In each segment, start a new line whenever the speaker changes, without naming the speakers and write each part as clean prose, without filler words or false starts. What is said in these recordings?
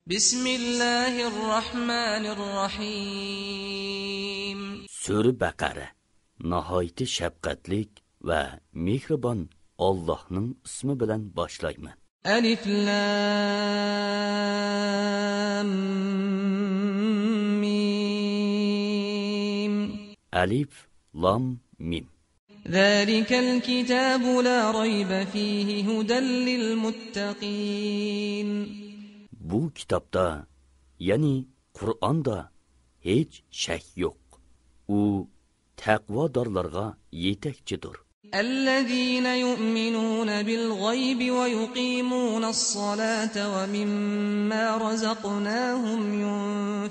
Bismillahirrahmanirrahim.
Sura Baqara nihoyatda shafqatlik va mehribon Allohning ismi bilan boshlayman.
Alif Lam Mim.
Alif Lam Mim.
Zalikal kitabu la rayba fihi hudan lil muttaqin.
Bu kitobda, ya'ni Qur'onda hech shak yo'q. U taqvodorlarga yetakchidir.
الذين يؤمنون بالغيب ويقيمون الصلاة ومما رزقناهم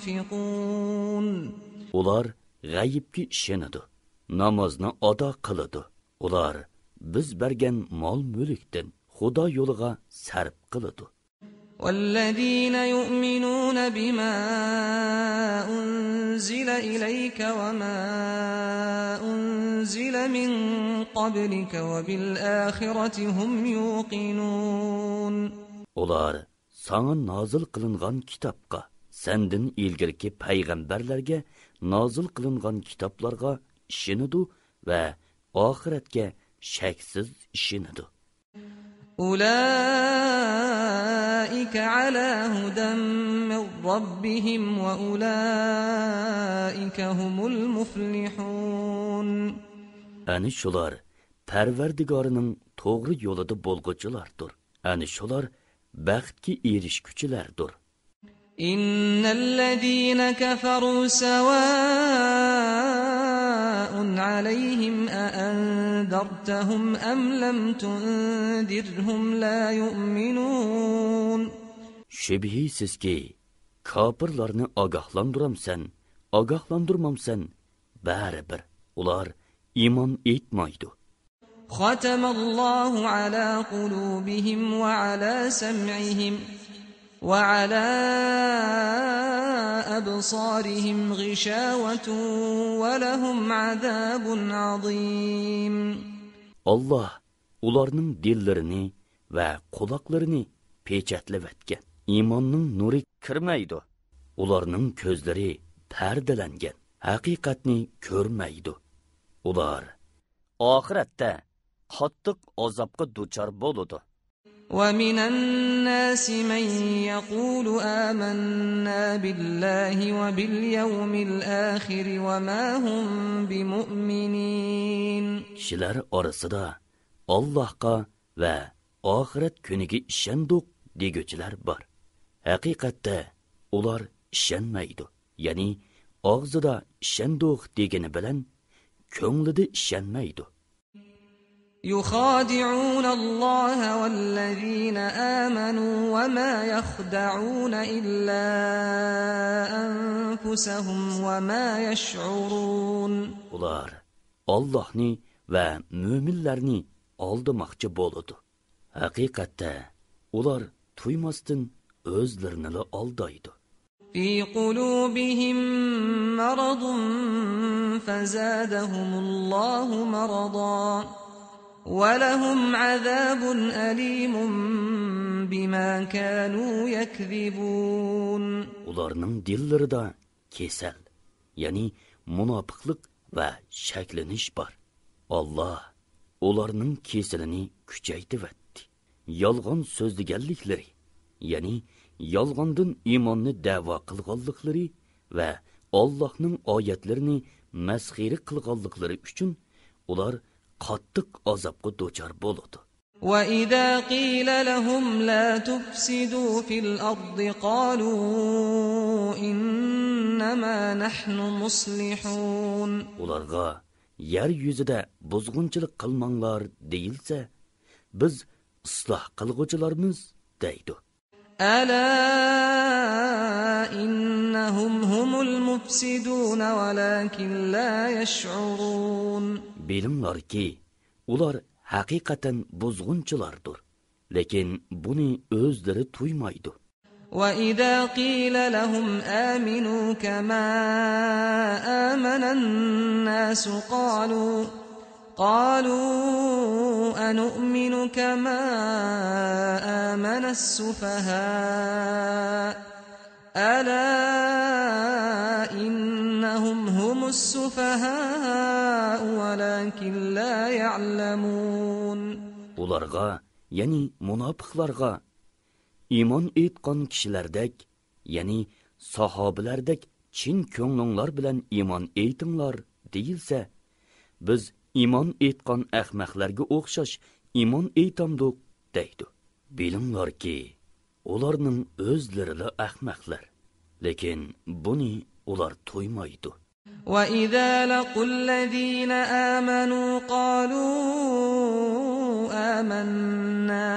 ينفقون.
Ular g'ayibga ishonadi, namozni ado qiladi. Ular biz bergan mol-mulkdan Xudo yo'liga sarf qiladi.
والذين يؤمنون بما أنزل إليك وما أنزل من قبلك وبالآخرة هم يوقنون.
Ular sana nazil qilingan kitobga, sendin ilgirki payg'ambarlarga nazil qilingan kitoblarga ishonadi va oxiratga shaksiz ishonadi.
أولئك على هدى من ربهم وأولئك هم المفلحون.
Ani shular Parvardigorining to'g'ri yo'lida bo'lg'uchilardir. Ani shular baxtga erishguchilardir.
Innallazina kafaru sawa'un alayhim a andartahum am lam tundirhum la yu'minun.
Shubhisizki kofirlarni ogohlantirmamsan, baribir ular iymon etmaydi.
Khatamallohu ala qulubihim va ala sam'ihim وعلى أبصارهم غشاوة ولهم عذاب عظيم.
Allah ularning dillarini va quloqlarini pechatlab etgan. Iymonning nuri kirmaydi. Ularning ko'zlari pardalangan. Haqiqatni ko'rmaydi. Ular oxiratda qattiq azobga duchor bo'ladi.
ومن الناس من يقول آمنا بالله وباليوم الآخر وما هم بمؤمنين.
Kişiler arasında Allah'a ve ahiret günüge işendik degüçüler var. Hakikatte ular işenmeydi. Yani ağzıda işendik degeni bilen köңlüde işenmeydi.
يخادعون الله والذين آمنوا وما يخدعون إلا أنفسهم وما يشعرون.
Ular Allah'ni ve müminlerini aldamakçı boludu. Hakikatte ular tuymasdan özlerini aldaydı.
في قلوبهم مرض فزادهم الله مرضا وَلَهُمْ عَذَابٌ أَلِيمٌ بِمَا كَانُوا يَكْذِبُونَ.
Ularning dillarida kesal, ya'ni munofiqlik va shaklanish bor. Allah ularning kesilini kuchaytirdi. Yolg'on so'zlaganliklari, ya'ni yolg'ondan iymonni da'vo qilganliklari va Allohning oyatlarini masxira qilganliklari uchun ular qattiq azobga duchor bo'ladi.
وَإِذَا قِيلَ لَهُمْ لَا تُفْسِدُوا فِي الْأَرْضِ قَالُوا إِنَّمَا نَحْنُ مُصْلِحُونَ.
Ularga yer yüzüde bozgunçılık qilmanglar deyilse, biz ıslah qilguvchilarmiz deydi.
أَلَا إِنَّهُمْ هُمُ الْمُفْسِدُونَ وَلَكِنْ لَا يَشْعُرُونَ.
Bilinglar ki, ular haqiqatan bozgunchilardir, lekin buni o'zlari tuymaydi.
وَإِذَا قِيلَ لَهُمْ آمِنُوا كَمَا آمَنَ النَّاسُ قالوا أنؤمن كما آمن السفهاء ألا إنهم هم السفهاء ولكن لا يعلمون.
Ularga, yani munofiqlarga iymon etgan kishilardek, yani sahobalardek chin ko'nglinglar bilan iymon etinglar deyilsa, biz iymon etgan ahmoqlarga o'xshash iymon etamdik deydi. Bilinglarki, ularning o'zlari ahmoqlar, lekin buni ular to'ymaydi.
وَإِذَا لَقُوا الَّذِينَ آمَنُوا قَالُوا آمَنَّا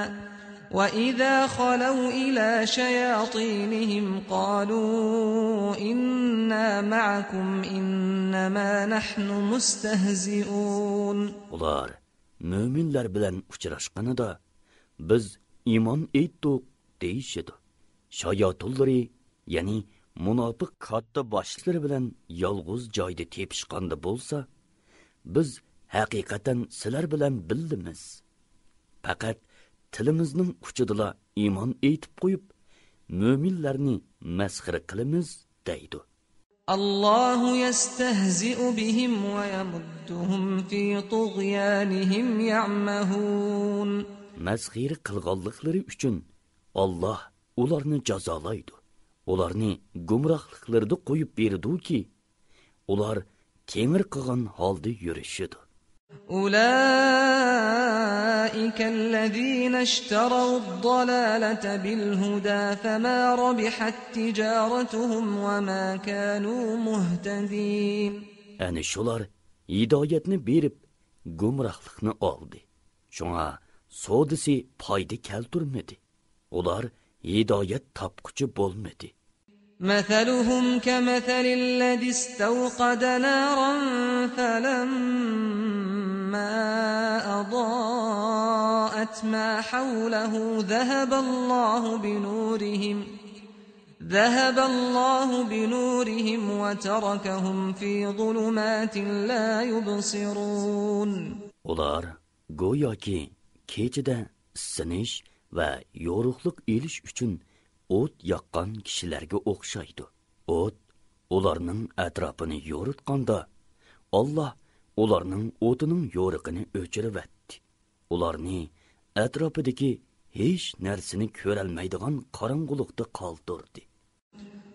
وَإِذَا خَلَوْا إِلَى شَيَاطِينِهِمْ قَالُوا إِنَّا مَعَكُمْ إِنَّمَا نَحْنُ مُسْتَهْزِئُونَ.
Ular müminler bilen uçraşqanida biz iman etdik deyişidi. Şayatulları, yani munofiq katta boshliqlari bilan yolg'iz joyda tepishqanda bo'lsa, biz haqiqatan sizlar bilan bildimiz. Faqat tilimizning uchidala iymon etib qo'yib, mo'minlarni masxira qilamiz deydi.
Allohu yastahzi'u bihim va yamudduhum fi tughyanihim ya'mahun.
Masxira qilganliklari uchun Alloh ularni jazolaydi. Ularni gumrohliklarida qo'yib berdi-ki, ular kengir qilgan holda yurishidi.
أولئك الذين اشتروا الضلالة بالهدى فما ربحت تجارتهم وما كانوا مهتدين.
Ani shular hidoyatni berib, gumrohlikni oldi. Shunga sodisi foyda keltirmadi. Ular hidoyat topquchi bo'lmadi.
مثلهم كمثل الذي استوقد نارا فلما أضاءت ما حوله ذهب الله بنورهم وتركهم في ظلمات لا يبصرون.
Ular go'yoki kechida sinish va yorug'lik elish uchun o't yaqqan kishilarga o'xshaydi. O't ularning atrofini yoritganda, Alloh ularning o'tining yo'riqini o'chiribdi. Ularni atrofidagi hech narsani ko'rolmaydigan qorong'ulikda qoldirdi.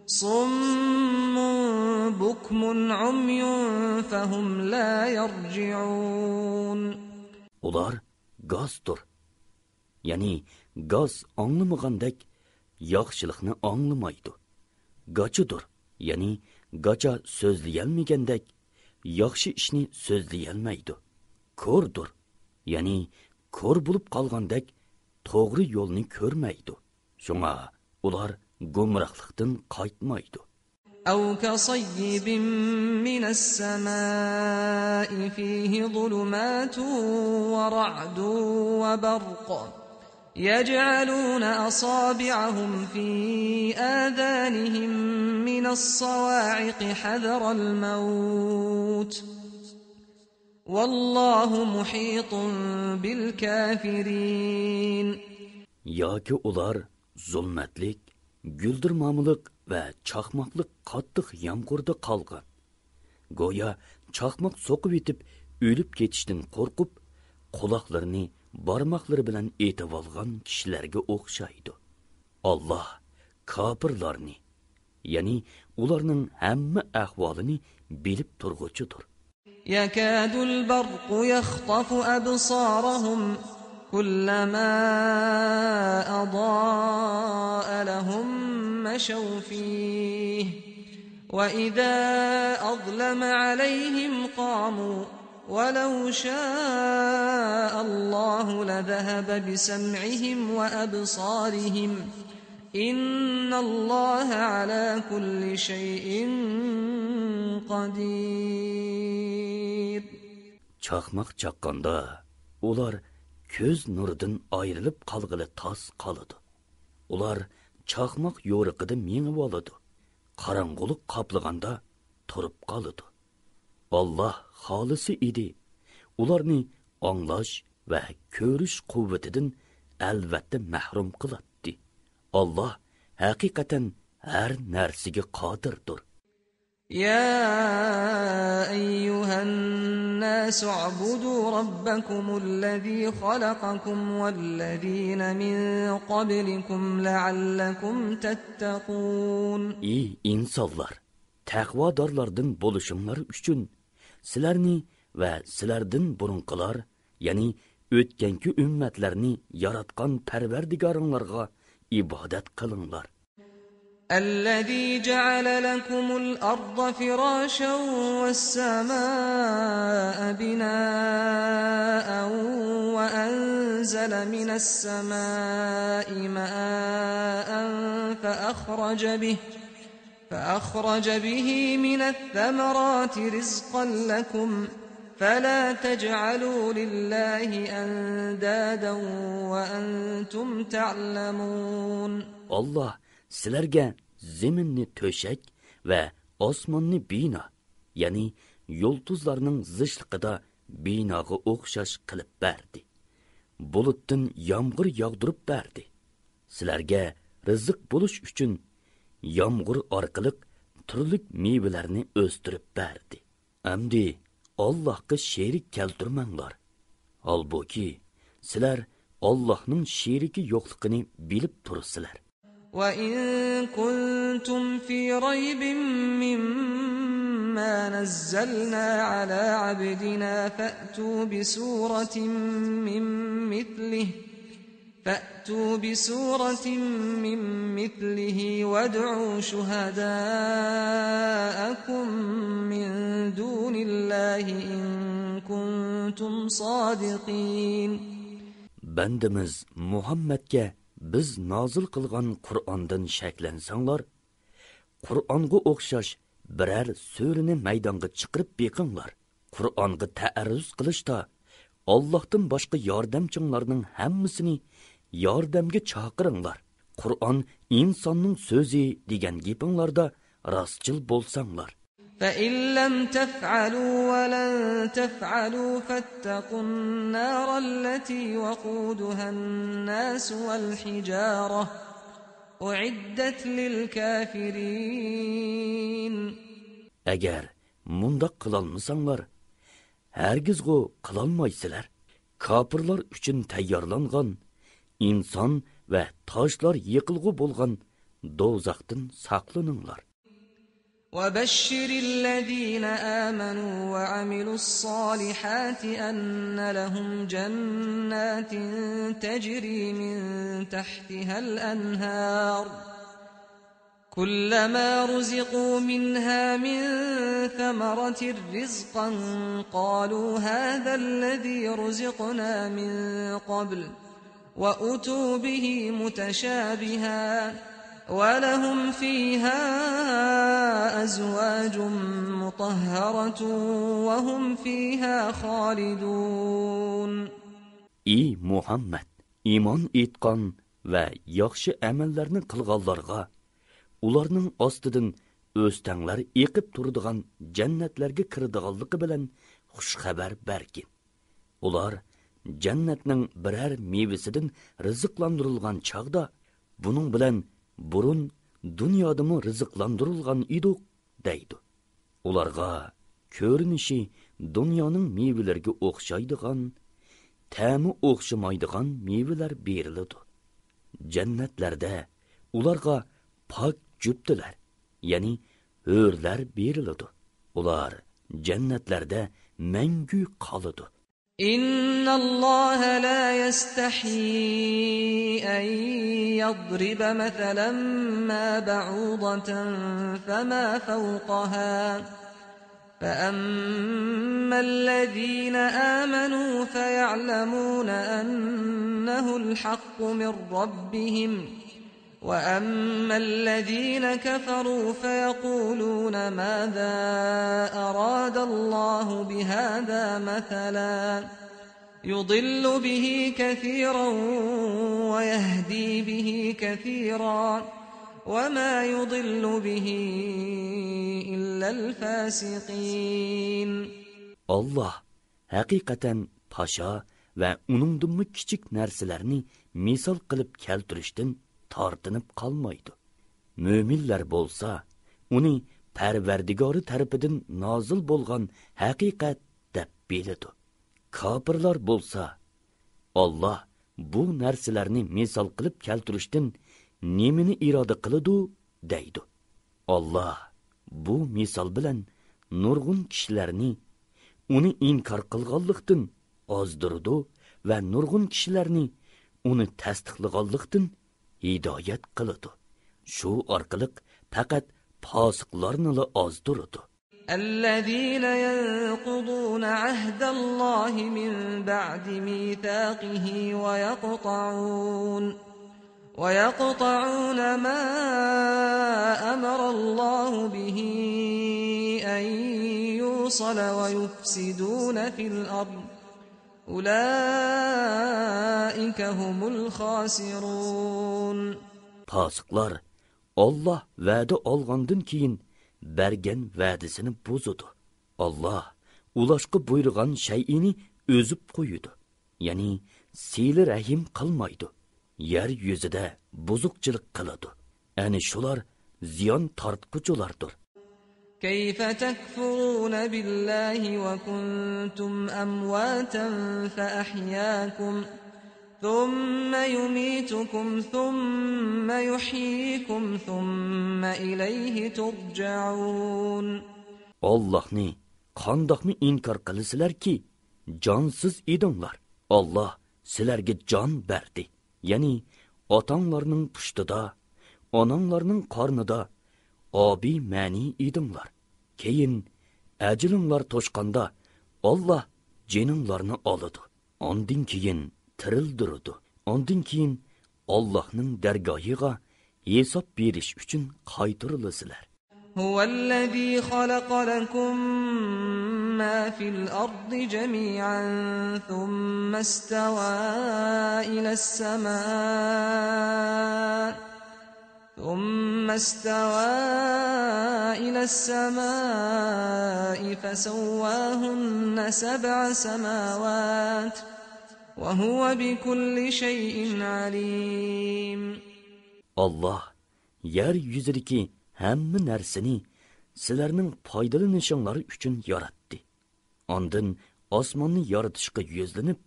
صم بكم عمي فهم لا يرجعون.
Ular gazdir. Yani gaz anlamagandek yaxshilikni anglamaydi. Gachidir. Yani gacha so'zlayolmagandek yaxshi ishni so'zlayolmaydi. Ko'rdir. Yani ko'r bo'lib qolgandek to'g'ri yo'lni ko'rmaydi. Shunga ular gumrohlikdan qaytmaydi.
أو كصيب من السماء فيه ظلمات ورعد وبرق يجعلون أصابعهم في آذانهم من الصواعق حذر الموت والله محيط بالكافرين.
Yoki ular zulmatlik, güldürmamılık ve çakmaklık qattiq yağmurda qalgan. Goya çakmak soqib etib, ölüp ketishdan qo'rqib, quloqlarini barmoqlari bilan etib olgan kishilarga o'xshaydi. Alloh kofirlarni, ya'ni ularning hamma ahvolini bilib turg'uchidir.
Yakadul barqu yakhtafu absarahum كلما أضاء لهم مشوا فيه وإذا أظلم عليهم قاموا ولو شاء الله لذهب بسمعهم وأبصارهم إن الله على كل شيء قدير.
Çakmak çaqqanda ular ko'z nuridan ayrilib qolg'ili tas qoladi. Ular chaqmoq yo'riqida mengib oladi. Qorong'ulik qoplaganda turib qoladi. Alloh xolisi edi. Ularni anglash va ko'rish quvvatidan albatta mahrum qiladi. Alloh haqiqatan her narsiga qodirdir.
يا أيها الناس اعبدوا ربكم الذي خلقكم والذين من قبلكم لعلكم تتقون.
Ey insonlar, taqvodorlardan bo'lishinglar uchun sizlarni va sizlardan burunqilar, ya'ni o'tganki ummatlarni yaratgan Parvardigoringlarga ibodat qilinglar.
الذي جعل لكم الأرض فراشا والسماء بناء وأنزل من السماء ماء فأخرج به من الثمرات رزقا لكم فلا تجعلوا لله أندادا وأنتم تعلمون.
Allah sizlarga zeminni to'shak va osmonni bino, ya'ni yulduzlarning zishliqida binoga o'xshash qilib berdi. Bulutdan yomg'ir yog'dirib berdi. Sizlarga rizq bo'lish uchun yomg'ir orqali turli mevalarni o'stirib berdi. Amdi Allohga sherik keltirmanglar. Albuki sizlar Allohning sheriki yo'qligini bilib turibsizlar.
وَإِن كُنتُمْ فِي رَيْبٍ مِّمَّا نَزَّلْنَا عَلَى عَبْدِنَا فَأْتُوا بِسُورَةٍ مِّن مِّثْلِهِ وَادْعُوا شُهَدَاءَكُم مِّن دُونِ اللَّهِ إِن كُنتُمْ صَادِقِينَ.
Bandimiz Muhammadga biz nozil qilgan Qur'ondan shaklansanglar, Qur'onga o'xshash biror so'rini maydonga chiqarib beqinglar. Qur'onga ta'arruz qilishda Allohdan boshqa yordamchilarning hammasini yordamga chaqiringlar. Qur'on insonning so'zi degan gapinglarda rostchil bo'lsanglar.
فَإِن لَّمْ تَفْعَلُوا وَلَن تَفْعَلُوا فَاتَّقُوا النَّارَ الَّتِي وَقُودُهَا النَّاسُ وَالْحِجَارَةُ أُعِدَّتْ لِلْكَافِرِينَ.
Agar mundaq qilolmasanglar, hargizg'u qilolmaysizlar. Kofirlar uchun tayyorlangan inson va toshlar yiqilg'u bo'lgan do'zaxdan saqlaninglar.
وَبَشِّرِ الَّذِينَ آمَنُوا وَعَمِلُوا الصَّالِحَاتِ أَنَّ لَهُمْ جَنَّاتٍ تَجْرِي مِن تَحْتِهَا الْأَنْهَارُ كُلَّمَا رُزِقُوا مِنْهَا مِن ثَمَرَةٍ رِّزْقًا قَالُوا هَذَا الَّذِي رُزِقْنَا مِن قَبْلُ وَأُتُوا بِهِ مُتَشَابِهًا وَلَهُمْ فِيهَا أَزْوَاجٌ مُطَهَّرَةٌ وَهُمْ فِيهَا خَالِدُونَ. Ey
Muhammed, iymon etgan va yaxshi amallarni qilganlarga ularning ostidan o'stanglar eqib turadigan jannatlarga kiradiganligi bilan xush xabar bergin. Ular jannatning biror mevasidan rizqlantirilgan chaqda buning bilan burun dunyodami rizqlantirilgan edik deydi. Ularga ko'rinishi dunyoning mevalariga o'xshaydigan, ta'mi o'xshamaydigan mevalar beriladi. Jannatlarda ularga pok juptilar, ya'ni hurlar beriladi. Ular jannatlarda mangu qoladi.
إِنَّ اللَّهَ لَا يَسْتَحْيِي أَن يَضْرِبَ مَثَلًا مَّا بَعُوضَةً فَمَا فَوْقَهَا فَأَمَّا الَّذِينَ آمَنُوا فَيَعْلَمُونَ أَنَّهُ الْحَقُّ مِن رَّبِّهِمْ وَأَمَّا الَّذِينَ كَفَرُوا فَيَقُولُونَ مَاذَا أَرَادَ اللَّهُ بِهَذَا مَثَلًا يُضِلُّ بِهِ كَثِيرًا وَيَهْدِي بِهِ كَثِيرًا وَمَا يُضِلُّ بِهِ إِلَّا الْفَاسِقِينَ.
Allah haqiqatan pasha ve uningdinmi kichik narsalarni misol qilib keltirishdan tortinib qolmaydi. mo'minlar bo'lsa, uni Parvardigori tarafidan nozil bo'lgan haqiqat deb biladi. Kofirlar bo'lsa, Alloh bu narsalarni misol qilib keltirishdan nimani iroda qiladi deydi. Alloh bu misol bilan nurg'un kishilarni uni inkor qilganlikdan ozdirdi va nurg'un kishilarni uni tasdiqlaganlikdan hidoyat qiladi. Shu orqali faqat fosiqlarni ozdirdi.
الذين ينقضون عهد الله من بعد ميثاقه ويقطعون ما أمر الله به أن يوصل ويفسدون في الأرض أولئك هم الخاسرون.
Fasıqlar Allah va'da olgandan keyin bergen va'dasini buzudi. Allah ulaşqa buyurgan şeyini özüp qo'yadi. Ya'ni sili rahim qilmaydi. Yer yüzüde buzukçılık qiladi. Ani shular ziyon tortquchilardir.
كيف تكفرون بالله وكنتم أمواتا فأحياكم ثم يميتكم ثم يحييكم ثم إليه ترجعون.
Allah'ni qandoqmi inkor qilasizlar ki jonsiz edinglar. Allah sizlarga jon berdi. Ya'ni otanglarning pushtida, onanglarning qornida abi ma'ni edinglar. Keyin ajilinglar to'shqanda Allah jininglarni oladi. Ondan keyin tirildirdi. Ondan keyin Allohning dargohiga hisob berish uchun qaytarilasizlar.
هو الذي خلق لكم ما في الأرض جميعا ثم استوى إلى السماء فسواهن 7 سماوات وهو بكل شيء عليم.
Allah yer yüzideki hamma narsani sizlarning foydalanishinglari uchun yaratdi. Ondan osmonni yaratishga yuzlanib,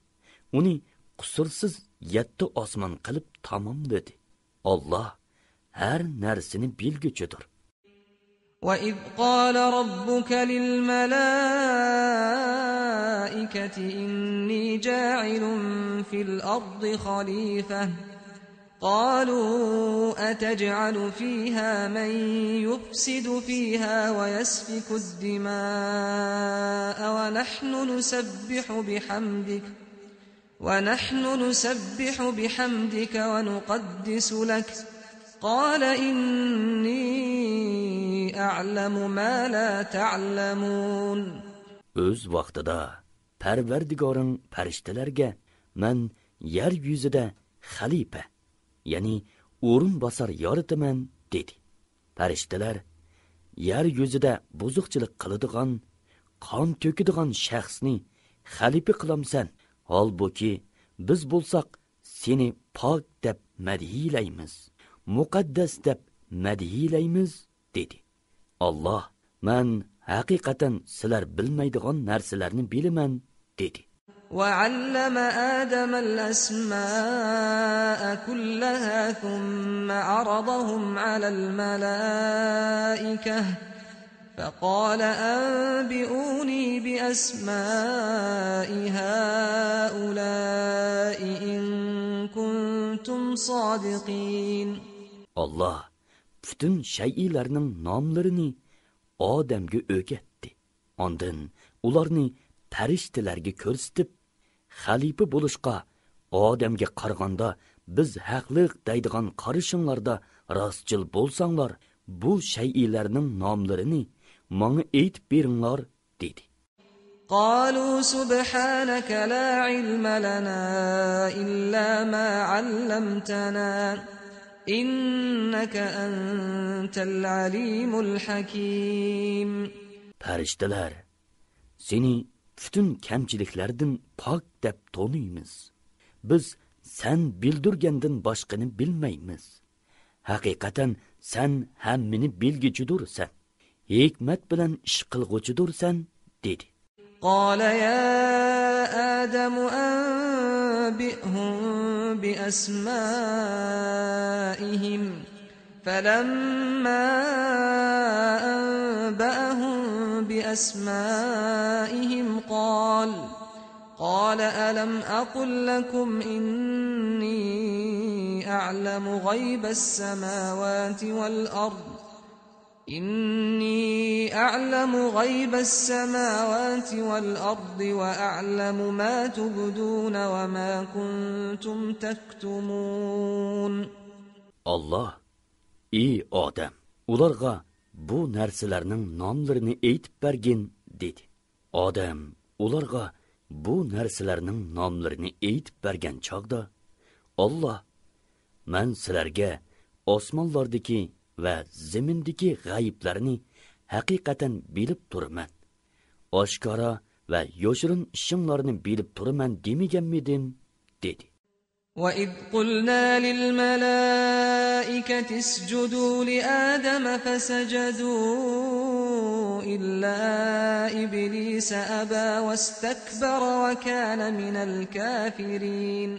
uni qusursiz 7 osmon qilib tamomladi. Allah her narsani bilguchidir.
وَإِذْ قَالَ رَبُّكَ لِلْمَلَائِكَةِ إِنِّي جَاعِلٌ فِي الْأَرْضِ خَلِيفَةً قالوا أتجعل فيها من يفسد فيها ويسفك الدماء ونحن نسبح بحمدك ونقدس لك قال إني أعلم ما لا تعلمون.
Öz vaqtida Parvardigoring farishtalarga men yer yuzida xalifa, ya'ni o'rin bosar yoritaman dedi. Farishtalar yer yuzida buzuqchilik qiladigan, qon to'kadigan shaxsni xalifa qilamsan. Holbuki biz bo'lsak seni pok deb madhiylaymiz, muqaddas deb madhiylaymiz dedi. Allah men haqiqatan sizlar bilmaydigan narsalarni bilaman dedi.
وعلم آدم الأسماء كلها ثم عرضهم على الملائكة فقال أنبئوني بأسماء هؤلاء إن كنتم صادقين.
Allah bütün şeylerinin namlarını Adem'ge öğretti. Ondan ularni farishtalarga ko'rsatib, xalifa bo'lishga Odamga qaraganda biz haqliq deydigan qarishinglarda rostchil bo'lsanglar, bu shaylarning nomlarini menga aytib beringlar dedi.
قالوا سبحانك لا علم لنا إلا ما علمتنا إنك أنت العليم الحكيم.
Farishtalar, seni bütün kamchiliklardan pok deb tonuymiz. Biz sen bildirgandan boshqani bilmaymiz. Haqiqatan sen hammini bilgichidursan, hikmat bilan ish qilg'uchidursan, dedi.
قال يا آدم أنبئهم بأسمائهم فلما أنبأهم بأسمائهم قال ألم أقل لكم إني أعلم غيب السماوات والأرض وأعلم ما تبدون وما كنتم تكتمون.
Allah, ey odam, ularga bu narsalarning nomlarini aytib bergin, dedi. Odam ularga bu narsalarning nomlarini aytib bergan chog'da, Allah, men sizlarga osmonlardagi va zimindagi g'ayiblarni haqiqatan bilib turman. Oshkora va yoshirin ishinglarni bilib turman demaganmidim, dedi.
وَإِذْ قُلْنَا لِلْمَلَائِكَةِ اسْجُدُوا لِآدَمَ فَسَجَدُوا إِلَّا إِبْلِيسَ أَبَى وَاسْتَكْبَرَ وَكَانَ مِنَ الْكَافِرِينَ.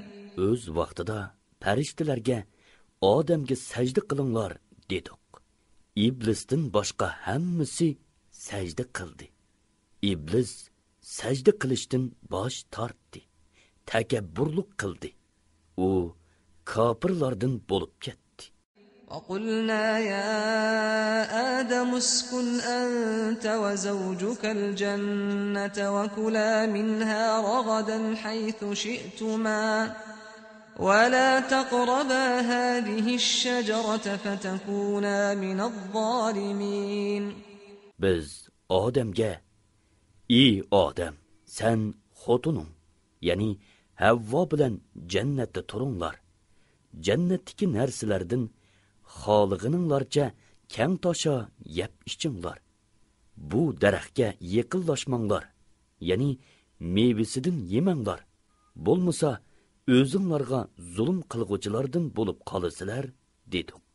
Öz vaqtida farishtalarga Odamga sajda qilinglar dedik. İblisdan boshqa hammasi sajda qildi. İblis sajda qilishdan bosh tortdi. Takabburlik qildi. U kafirlardan bo'lib ketdi.
وَقُلْنَا يَا آدَمُ اسْكُنْ أَنْتَ وَزَوْجُكَ الْجَنَّةَ وَكُلَا مِنْهَا رَغَدًا حَيْثُ شِئْتُمَا وَلَا تَقْرَبَا هَذِهِ الشَّجَرَةَ فَتَكُونَا مِنَ الظَّالِمِينَ.
Biz Odamga, ey Odam, sen xotunun, ya'ni Havvo bilan jannatda turinglar. Jannatdagi narsalardan xolig'ininglarcha kang tosha yeb ichinglar. Bu daraxtga yaqinlashmanglar, ya'ni mevasidan yemanglar. Bo'lmasa o'zinglarga zulm qilg'uvchilardan bo'lib qolasizlar, dedik.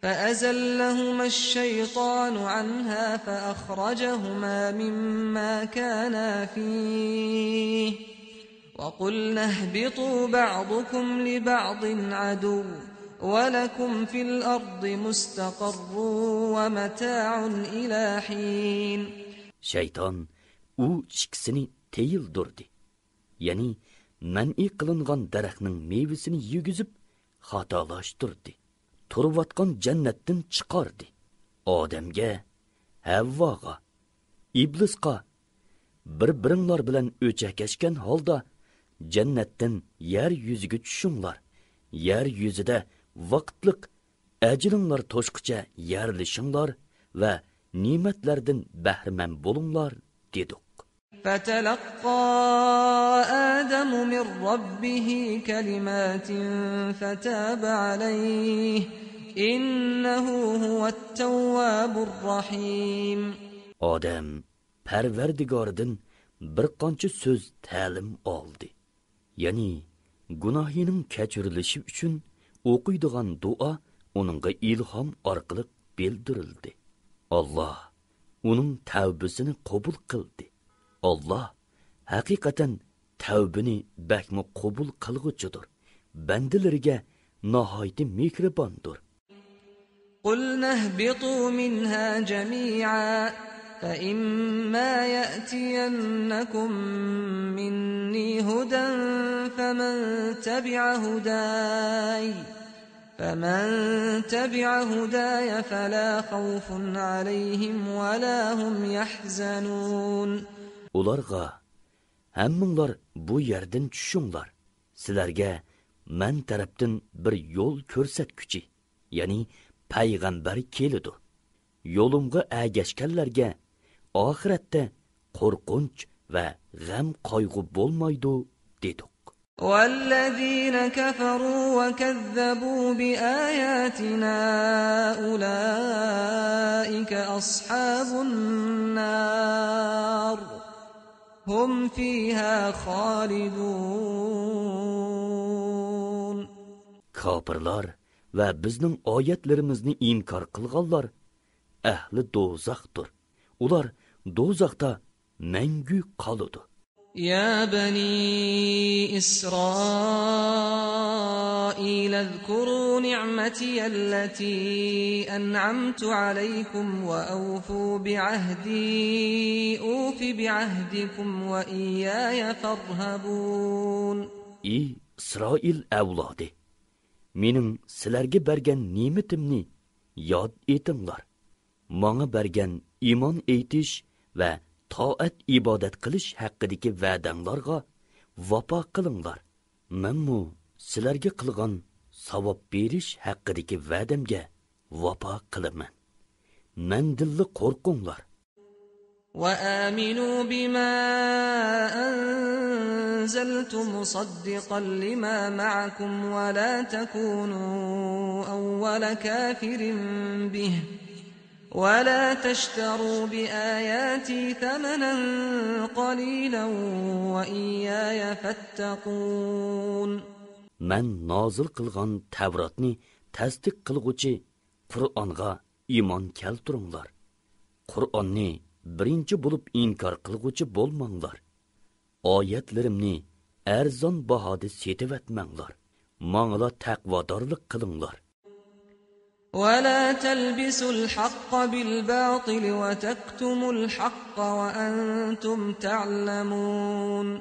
فأزلهما الشيطان عنها فأخرجهما مما كانا فيه وقلنا اهبطوا بعضكم لبعض عدو ولكم في الأرض مستقر ومتاع إلى حين. Şeytan
u ikkisini teyildirdi. Ya'ni man'i qilingan daraxtning mevasini yegizib xatolashtirdi. Turvatgan jannatdan chiqardi. Odamga, Havvoga, Iblisga bir-biringlar bilan o'chakashgan holda jannatdan yer yuziga tushinglar. Yer yuzida vaqtliq ajringlar to'shqicha yerlishinglar va ne'matlardan bahramand bo'linglar, dedik.
فتلقى آدم من ربه كلمات فتاب عليه إنه هو التواب الرحيم.
Odam Parvardigordan bir qancha so'z ta'lim oldi. Ya'ni gunohining kechirilishi uchun o'qiydigan duo uningga ilhom orqali bildirildi. Allah uning tavbasini qabul qildi. Allah haqiqatan tavbini bakmi qabul qilg'uchidir. Bandalariga nihoyatda mehribondir.
قُلْنَا اهْبِطُوا مِنْهَا جَمِيعًا فَإِمَّا يَأْتِيَنَّكُم مِّنِّي هُدًى فَمَن تَبِعَ هُدَايَ فَلَا خَوْفٌ عَلَيْهِمْ وَلَا هُمْ يَحْزَنُونَ.
Ularga, hamminglar bu yerdan tushinglar. Sizlarga men tarafdan bir yo'l ko'rsatguchi, ya'ni payg'ambar keladi. Yo'limga agashganlarga oxiratda qo'rqinch va g'am qayg'u bo'lmaydi, dedik.
وَالَّذِينَ كَفَرُوا وَكَذَّبُوا بِآيَاتِنَا أُولَئِكَ أَصْحَابُ النَّارِ هُمْ فِيهَا خَالِدُونَ.
Kafirlar va bizning oyatlarimizni inkor qilganlar ahli do'zaxdir. Ular do'zaxda mangu qoladi.
يا بني إسرائيل اذكروا نعمتي التي أنعمت عليكم وأوفوا بعهدي أوف بعهدكم وإياي فارهبون.
Ey İsrail avlodi, mening sizlarga bergan ne'matimni yod etinglar. Menga bergan iymon aytish va toat ibodat qilish haqidagi va'danglarga vafo qilinglar. Menmu sizlarga qilgan savob berish haqidagi va'damga vafo qilaman. Mendilli qo'rqinglar.
وآمنوا بما أنزلت مصدقا لما معكم ولا تكونوا أول كافر به ولا تشتروا بآياتي ثمنا قليلا وإياي فاتقون.
من نازل qilgan Tavratni tasdiq qilguvchi Qur'onga iymon keltiringlar. Qur'onni birinchi bo'lib inkor qilguvchi bo'lmanglar. Oyatlarimni arzon bahoda setivatmanglar. Mangla taqvodorlik qilinglar.
ولا تلبسوا الحق بالباطل وتكتموا الحق وأنتم تعلمون.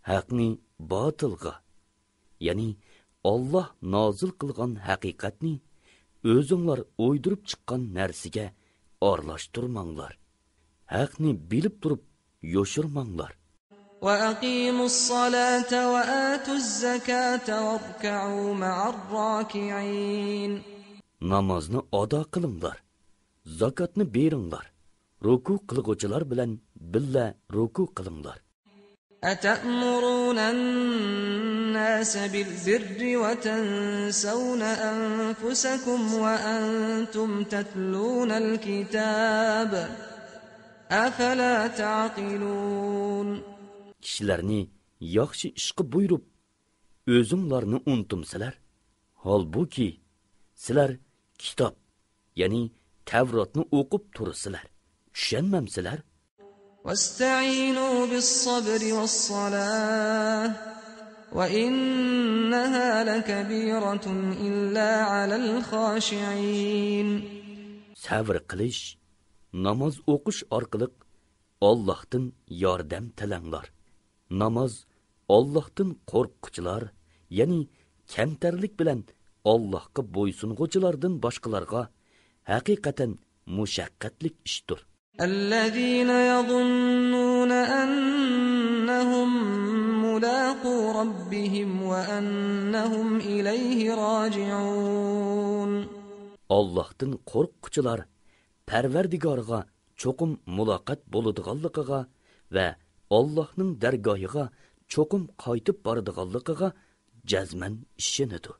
Haqni batilga, ya'ni Allah nozil qilgan haqiqatni o'zinglar o'ydirib chiqqan narsaga aralashtirmanglar. Haqni bilib turib yo'shirmanglar.
وأقيموا الصلاة وآتوا الزكاة واركعوا مع الراكعين.
Namozni ado qilinglar. Zakotni beringlar. Ruku qilguvchilar bilan billa ruku qilinglar.
أتأمرون الناس بالبر وتنسون أنفسكم وأنتم تتلون الكتاب أفلا تعقلون.
Kishilarni yaxshi ishqa buyurib, o'zinglarni unutmsizlar. Holbuki sizlar kitob, ya'ni Tavrotni o'qib tursizlar. Tushunmamsizlar?
واستعينوا بالصبر والصلاة وإنها لكبيرة إلا على الخاشعين.
Sabr qilish, namoz o'qish orqali Allohdan yordam tilanglar. Namoz Allohdan qo'rquvchilar, ya'ni kamtarlik bilan Allohga bo'ysung'uvchilardan boshqalarga haqiqatan mushaqqatlik ishdir.
الذين يظنون أنهم ملاقو ربهم وأنهم إليه راجعون.
Allohdan qo'rquvchilar Parvardigorga cho'qim muloqot bo'ladiganligiga va Allohning dargohiga cho'qim qaytib boradiganligiga jazman ishonadi.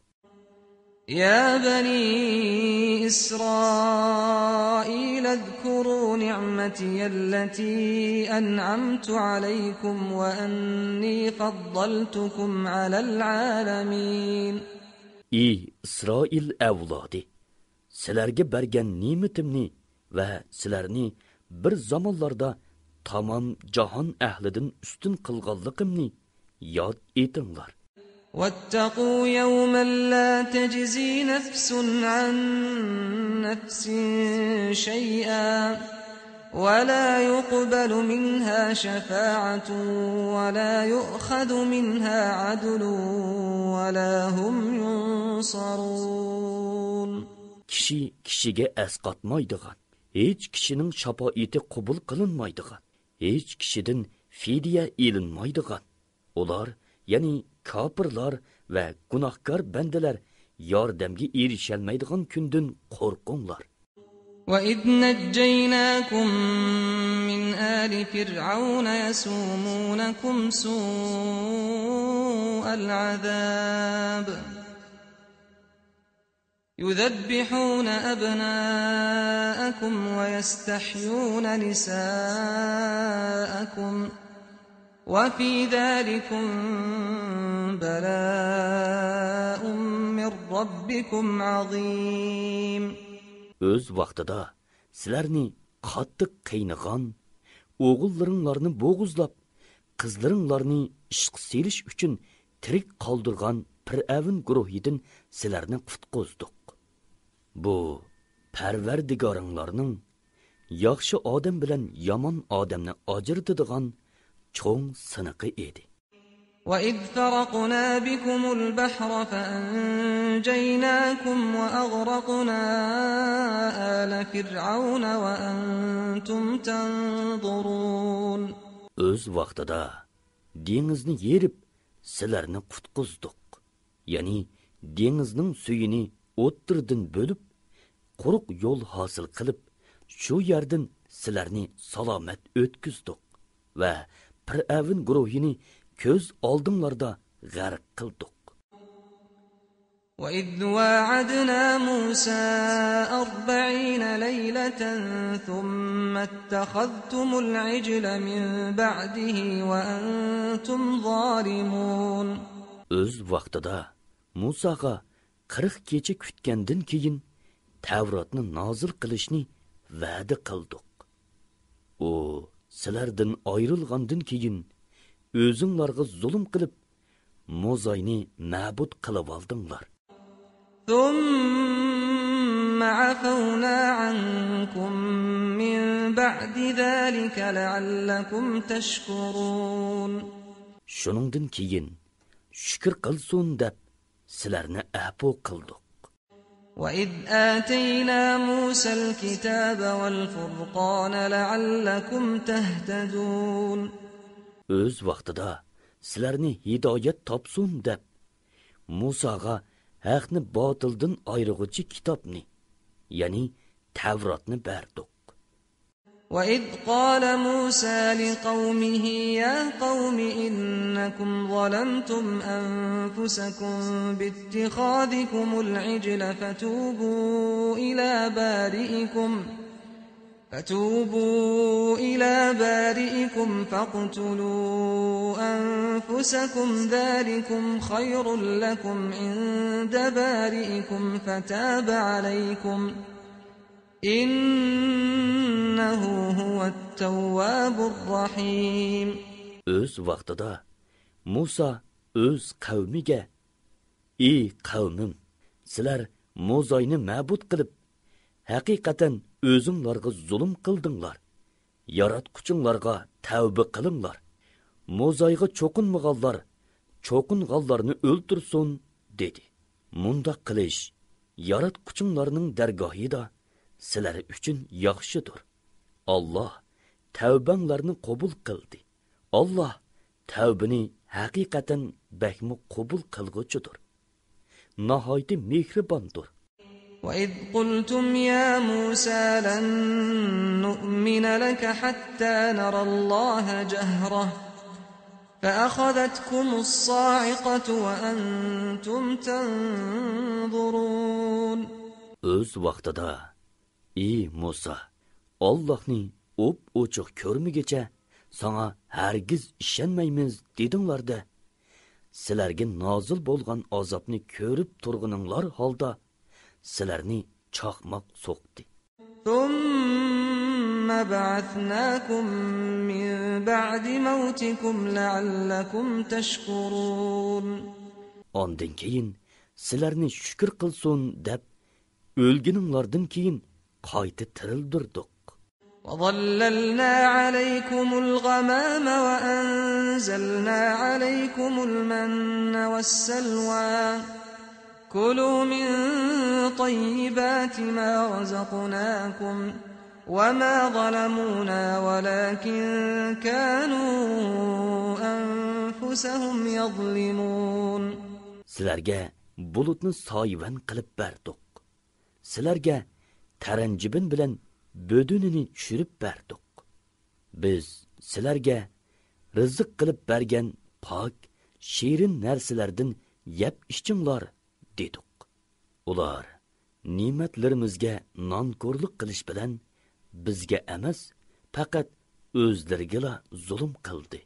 يا بني إسرائيل اذكروا نعمتي التي أنعمت عليكم وأني فضلتكم على العالمين.
Ey İsrail avlodi, sizlarga bergan ne'matimni va sizlarni bir zamonlarda tamom jahon ahlidan ustun qilganligimni yod etinglar.
واتقوا يوما لا تجزي نفس عن نفس شيئا ولا يقبل منها شفاعة ولا يؤخذ منها عدل ولا هم ينصرون.
Kishi kishiga asqatmaydigan, hech kishining shafoati qabul qilinmaydigan, hech kishidan fidya ilinmaydigan. Ular, ya'ni kafirlar va gunohkor bandalar yordamga erisholmaydigan kundan qo'rqinglar.
وَإِذْ نَجَّيْنَاكُمْ مِنْ آلِ فِرْعَوْنَ يَسُومُونَكُمْ سُوءَ الْعَذَابِ يُذَبِّحُونَ أَبْنَاءَكُمْ وَيَسْتَحْيُونَ نِسَاءَكُمْ وَفِي ذَلِكُمْ بَلَاءٌ مِّن رَّبِّكُمْ عَظِيمٌ.
Öz vaqtida sizlarni qattiq qiynag'an, o'g'illaringlarni bo'g'izlab, qizlaringlarni ishq selish uchun tirik qoldirgan Fir'avn guruhidan sizlarni qutqizdik. Bu Parvardigoringlarning yaxshi odam bilan yomon odamni ajratadigan cho'ng siniqi edi.
وَإِذْ فَرَقْنَا بِكُمُ الْبَحْرَ فَأَنْجَيْنَاكُمْ وَأَغْرَقْنَا آلَ فِرْعَوْنَ وَأَنْتُمْ تَنْظُرُونَ.
Öz vaqtida dengizni yerib sizlarni qutqizdik. Ya'ni dengizning suyini o'ttirdan bo'lib, quruq yo'l hosil qilib, shu yerdan sizlarni salomat o'tkizdik va Fir'avn guruhini ko'z oldinglarda g'arq qildik.
وَإِذْ وَاعَدْنَا مُوسَى 40 لَيْلَةً ثُمَّ اتَّخَذْتُمُ الْعِجْلَ مِنْ بَعْدِهِ وَأَنْتُمْ ظَالِمُونَ. Öz
vaqtida Musaga 40 kecha kutgandan keyin Tavratni nozil qilishni va'da qildik. U sizlardan ayrilgandan keyin o'zinglarga zulm qilib, Mo'zayni ma'bud qilib oldinglar.
ثُمَّ عَفَوْنَا عَنْكُمْ مِنْ بَعْدِ ذَلِكَ لَعَلَّكُمْ تَشْكُرُونَ.
Shuningdan keyin shukr qilsin deb sizlarni afo qildik.
وَإِذْ آتَيْنَا مُوسَى الْكِتَابَ وَالْفُرْقَانَ لَعَلَّكُمْ تَهْتَدُونَ.
Öz vaqtida sizlarni hidoyat topsun deb Musaga haqni botildan ayirg'uvchi kitobni, ya'ni Tavratni berdik.
وَإِذْ قَالَ مُوسَى لِقَوْمِهِ يَا قَوْمِ إِنَّكُمْ ظَلَمْتُمْ أَنفُسَكُمْ بِاتِّخَاذِكُمُ الْعِجْلَ فَتُوبُوا إِلَى بَارِئِكُمْ فَاقْتُلُوا أَنفُسَكُمْ ذَلِكُمْ خَيْرٌ لَكُمْ عِندَ بَارِئِكُمْ فَتَابَ عَلَيْكُمْ إِنَّهُ هُوَ التَّوَّابُ الرَّحِيمُ.
Öz vaqtida Musa öz qavmiga: "Ey qavmim, sizlar Mo'zayni ma'bud qilib, haqiqatan o'zinglarga zulm qildinglar. Yaratquchinglarga tavba qilinglar. Mo'zayga cho'qinmaganlar, cho'qinganlarni o'ltirsin" dedi. Munda qilish yaratquchinglarning dargohida sizlar uchun yaxshidir. Allah tavbanglarni qabul qildi. Allah tavbani haqiqatan bakmi qabul qilguchidir. Nihoyatda mehribondir.
وَإِذْ قُلْتُمْ يَا مُوسَى لَن نُّؤْمِنَ لَكَ حَتَّى نَرَى اللَّهَ جَهْرَةً فَأَخَذَتْكُمُ الصَّاعِقَةُ وَأَنْتُمْ تَنْظُرُونَ.
Öz vaqtida ey Musa, Allah'ni ochiq ko'rmigacha sana hargiz ishonmaymiz dedinglar-da. Sizlarga nozil bo'lgan azobni ko'rib turguninglar holda sizlarni chaqmoq so'qdi.
ثُمَّ بَعَثْنَاكُمْ مِنْ بَعْدِ مَوْتِكُمْ لَعَلَّكُمْ تَشْكُرُونَ.
Ondan keyin sizlarni shukr qilsin deb o'lguninglardan keyin qayta tirildirdik.
وَظَلَّلْنَا عَلَيْكُمُ الْغَمَامَ وَأَنزَلْنَا عَلَيْكُمُ الْمَنَّ وَالسَّلْوَىٰ كُلُوا مِن طَيِّبَاتِ مَا رَزَقْنَاكُمْ وَمَا ظَلَمُونَا وَلَكِن كَانُوا أَنفُسَهُمْ يَظْلِمُونَ.
Sizlarga bulutni soyvan qilib berdik. Sizlarga taranjibin bilan bödünini tushirib berdik. Biz sizlarga rizq qilib bergan pok, shirin narsalardan yeb ichinglar dedik. Ular ne'matlarimizga nonko'rlik qilish bilan bizga emas, faqat o'zlariga zulm qildi.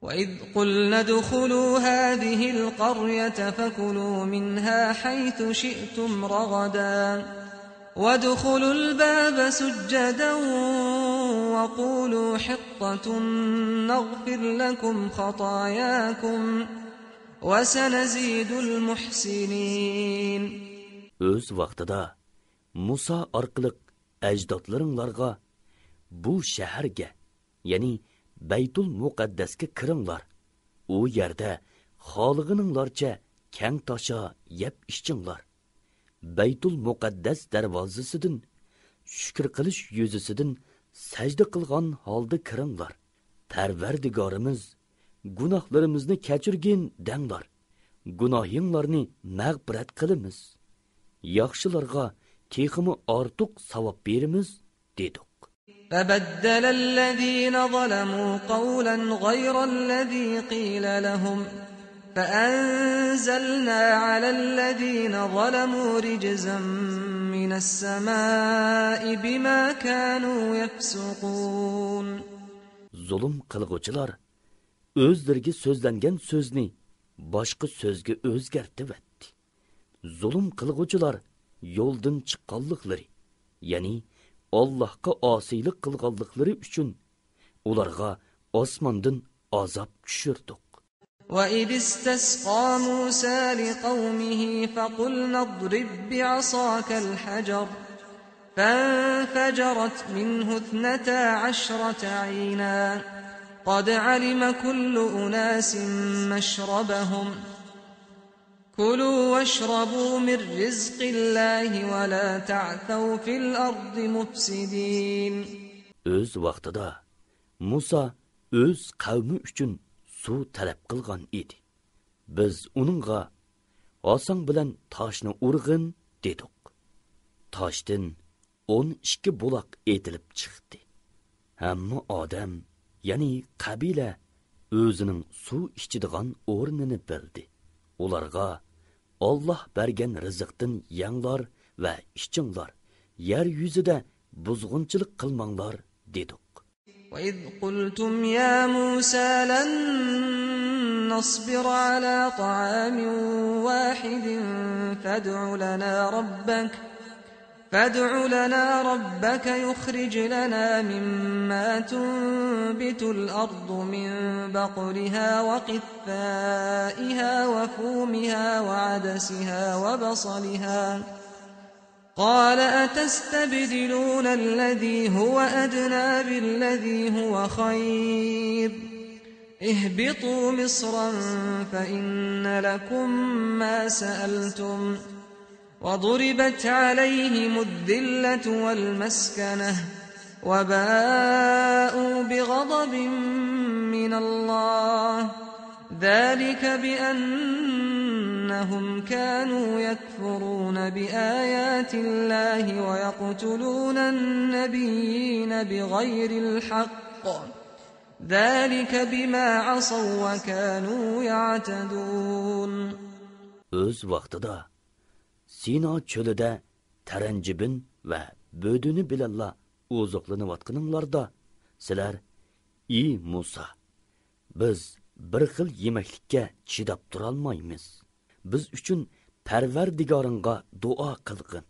وَإِذْ قُلْنَا ادْخُلُوا هَٰذِهِ الْقَرْيَةَ فَكُلُوا مِنْهَا حَيْثُ شِئْتُمْ رَغَدًا وَادْخُلُوا الْبَابَ سُجَّدًا وَقُولُوا حِطَّةٌ نَّغْفِرْ لَكُمْ خَطَايَاكُمْ وَسَنَزِيدُ الْمُحْسِنِينَ.
Öz vaqtida Musa orqali ajdodlaringlarga bu shaharga, ya'ni Baytul Muqaddasga kiringlar. U yerda xolig'ininglarcha kang tosha yeb ichinglar. Baytul Muqaddas darvozasidan shukr qilish yuzasidan sajda qilgan holda kiringlar. Parvardigorimiz, gunohlarimizni kechirgin denglar. Gunohinglarni mag'firat qilamiz. Yaxshilarga teximi ortiq savob beramiz dedik.
فَبَدَّلَ الَّذِينَ ظَلَمُوا قَوْلًا غَيْرَ الَّذِي قِيلَ لَهُمْ فَأَنزَلْنَا عَلَى الَّذِينَ ظَلَمُوا رِجْزًا مِّنَ السَّمَاءِ بِمَا كَانُوا يَفْسُقُونَ. Zulm
qilg'uvchilar o'zlariga so'zlangan so'zni boshqa so'zga o'zgartirdi. Zulm qilg'uvchilar yo'ldan chiqqanliklari, ya'ni Allohga osiylik qilganliklari uchun ularga osmondan azob tushirdik.
وَإِذِ اسْتَسْقَىٰ مُوسَىٰ لِقَوْمِهِ فَقُلْنَا اضْرِب بِّعَصَاكَ الْحَجَرَ فَانفَجَرَتْ مِنْهُ 12 عَيْنًا قَدْ عَلِمَ كُلُّ أُنَاسٍ مَّشْرَبَهُمْ كُلُوا وَاشْرَبُوا مِن رِّزْقِ اللَّهِ وَلَا تَعْثَوْا فِي الْأَرْضِ مُفْسِدِينَ.
Öz vaqtida Musa öz qavmi uchun suv talab qilgan edi. Biz uningga oson bilan toshni urg'in dedik. Toshdan 12 buloq etilib chiqdi. Hamma odam, ya'ni qabila o'zining suv ichadigan o'rnini bildi. Ularga Alloh bergan rizqdan yanglar va ichinglar, yer yuzida buzg'unchilik qilmanglar dedik.
وَإِذْ قُلْتُمْ يَا مُوسَىٰ لَن نَّصْبِرَ عَلَىٰ طَعَامٍ وَاحِدٍ فَادْعُ لَنَا رَبَّكَ يُخْرِجْ لَنَا مِمَّا تُنبِتُ الْأَرْضُ مِن بَقْلِهَا وَقِثَّائِهَا وَفُومِهَا وَعَدَسِهَا وَبَصَلِهَا قَالَ أَتَسْتَبْدِلُونَ الَّذِي هُوَ أَدْنَىٰ بِالَّذِي هُوَ خَيْرٌ اهْبِطُوا مِصْرًا فَإِنَّ لَكُم مَّا سَأَلْتُمْ وَضُرِبَتْ عَلَيْهِمُ الذِّلَّةُ وَالْمَسْكَنَةُ وَبَاءُوا بِغَضَبٍ مِّنَ اللَّهِ ذَلِكَ بِأَنَّهُمْ كَانُوا يَكْفُرُونَ بِآيَاتِ اللَّهِ وَيَقْتُلُونَ النَّبِيِّينَ بِغَيْرِ الْحَقِّ ذَلِكَ بِمَا عَصَوْا وَكَانُوا يَعْتَدُونَ.
Öz vaqtida Sino çölüde taranjibin ve bödünü bilanla ozuqlanayotganinglarda sizlar, "Ey Musa, biz bir xil yemeklikka chidab turolmaymiz. Biz uchun Parvardigoringga duo qilgin.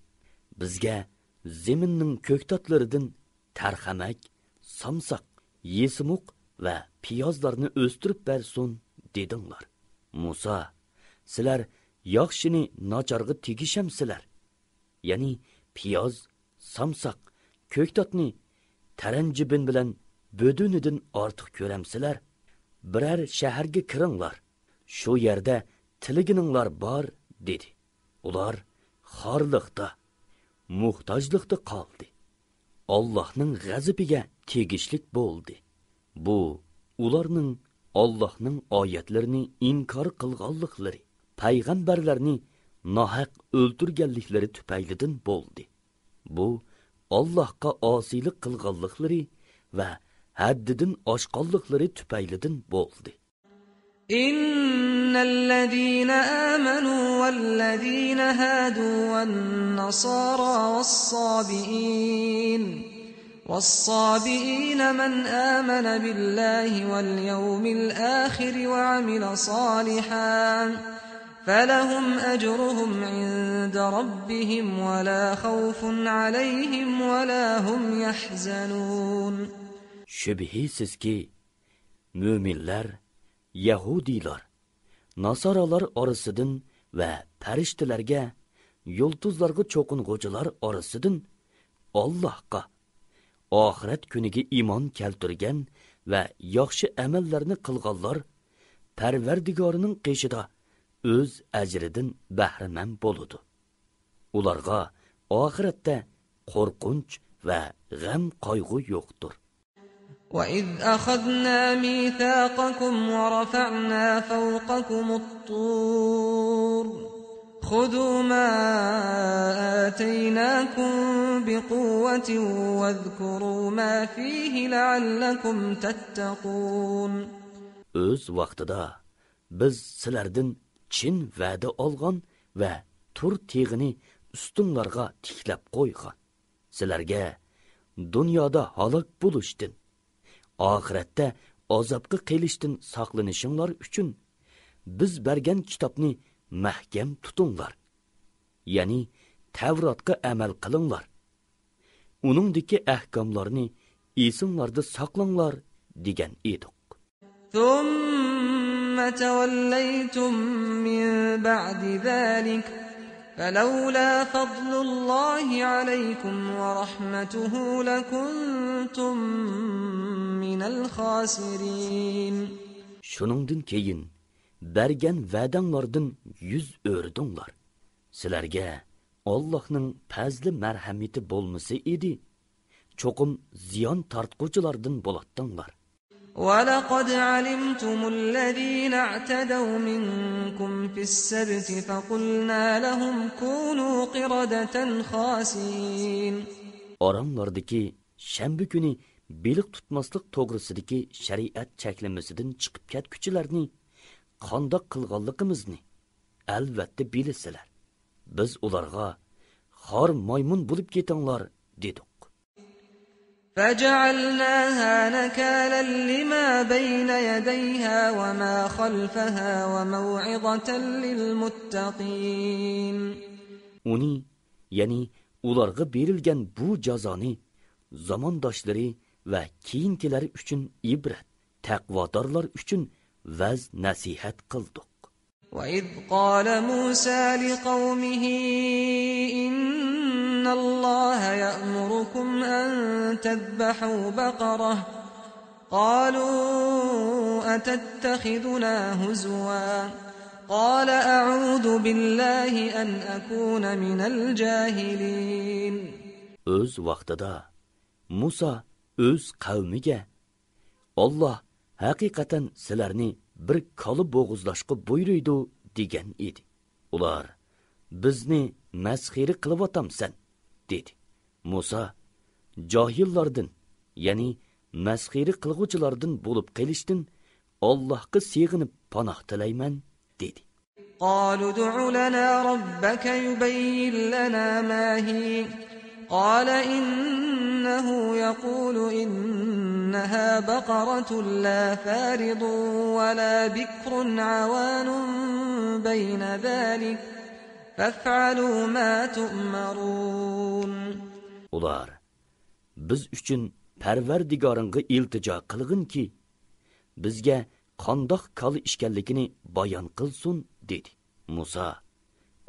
Bizga zeminning ko'ktatlaridan tarxamak, samsaq, yesimuq va piyozlarni o'stirib bersin" dedinglar. Musa, sizlar yaxshini nacharga tegishamsizlar. Ya'ni piyoz, samsaq, ko'ktatni taranjibin bilan bödünidan ortiq ko'ramsizlar. Birer shaharga kiringlar. Shu yerda tiligininglar bor dedi. Ular xorliqda, muhtojlikda qoldi. Allohning g'azabiga tegishlik bo'ldi. Bu ularning Allohning oyatlarini inkor qilganliklari, payg'ambarlarni nohaq o'ltirganliklari tufaylidan bo'ldi. Bu Allohga osiylik qilganliklari va haddidan oshqanliklari tufaylidan bo'ldi.
İnnellezîne âmenû vellezîne hâdû ven-nasârâ ve's-sâbi'în وَالصَّابِئِينَ مَنْ آمَنَ بِاللَّهِ وَالْيَوْمِ الْآخِرِ وَعَمِلَ صَالِحًا فَلَهُمْ أَجْرُهُمْ عِندَ رَبِّهِمْ وَلَا خَوْفٌ عَلَيْهِمْ وَلَا هُمْ يَحْزَنُونَ.
Şübhisiz ki müminler, Yahudiler, Nasaralar arasıdın ve periştilerge, yıldızlarga çokunğucular arasıdın Allah'a, ahiret günüge iman keltirgen ve yaxşı emellerini kılgallar, Perverdigarının qeşida öz əcridin bəhrəmən boludu. Ularga ahirette korkunç ve gəm qayğı yoktur.
وَإِذْ أَخَذْنَا مِيثَاقَكُمْ وَرَفَعْنَا فَوْقَكُمُ الطُّورَ خُذُوا مَا آتَيْنَاكُمْ بِقُوَّةٍ وَاذْكُرُوا مَا فِيهِ لَعَلَّكُمْ تَتَّقُونَ.
Öz vaqtida biz sizlardan chin va'da olgan ve tur teg'ini ustunlarga tiklab qo'ygan. Sizlarga dunyoda halok bo'lishdan, oxiratda azobga qelishdan saqlanishinglar uchun biz bergan kitobni mahkam tutinglar. Ya'ni Tavrotga amal qilinglar. Uningdagi ahkomlarni esinglarda saqlanglar degan edik.
ثُمَّ تَوَلَّيْتُمْ مِنْ بَعْدِ ذَلِكَ فَلَوْلَا فَضْلُ اللَّهِ عَلَيْكُمْ وَرَحْمَتُهُ لَكُنْتُمْ مِنَ الْخَاسِرِينَ.
Şuningdan keyin bergen va'danglardan yüz o'rdinglar. Sizlarga Allohning fazli marhamati bo'lmasa edi, cho'qim ziyon tortquchilardan bo'latdinglar.
وَلَقَدْ عَلِمْتُمُ الَّذِينَ اعْتَدَوْا مِنْكُمْ فِي السَّبْتِ فَقُلْنَا لَهُمْ كُونُوا قِرَدَةً خَاسِئِينَ. Oranglardaki
shanba kuni beliq tutmaslik to'g'risidagi shariat cheklamasidan chiqib ketguchilarni qandoq qilganligimizni albatta bilasizlar. Biz ularga xor maymun bo'lib ketinglar dedik.
فَجَعَلْنَاهَا نَكَالًا لِمَا بَيْنَ يَدَيْهَا وَمَا خَلْفَهَا وَمَوْعِظَةً لِلْمُتَّقِينَ.
Uni, yani ularga berilgan bu jazoni zamondoshları ve keyinkileri üçün ibret, taqvodorlar üçün vaz nasihat qildik.
وَإِذْ قَالَ مُوسَى لِقَوْمِهِ إِنَّ اللَّهَ يَأْمُرُكُمْ أَن تَذْبَحُوا بَقَرَةً قَالُوا أَتَتَّخِذُنَا هُزُوًا قَالَ أَعُوذُ بِاللَّهِ أَنْ أَكُونَ مِنَ الْجَاهِلِينَ.
Öz vaqtida Musa öz qavmiga Allah haqiqatan sizlarni bir koli bo'g'izlashga buyuruydi degan edi. Ular bizni masxiri qilyapsan dedi. Musa johillardan, ya'ni masxiri qilg'uvchilardan bo'lib qolishdan Allohga sig'inib panoh tilayman dedi.
قالوا ادع لنا ربك يبين لنا ما هي قال إنه يقول إنها بقرة لا فارض ولا بكر عوان بين ذلك فافعلوا ما تؤمرون.
Ular biz uchun Parvardigoringga iltijo qilgin ki bizga qandoq kali ishkanligini bayon qilsin dedi. Musa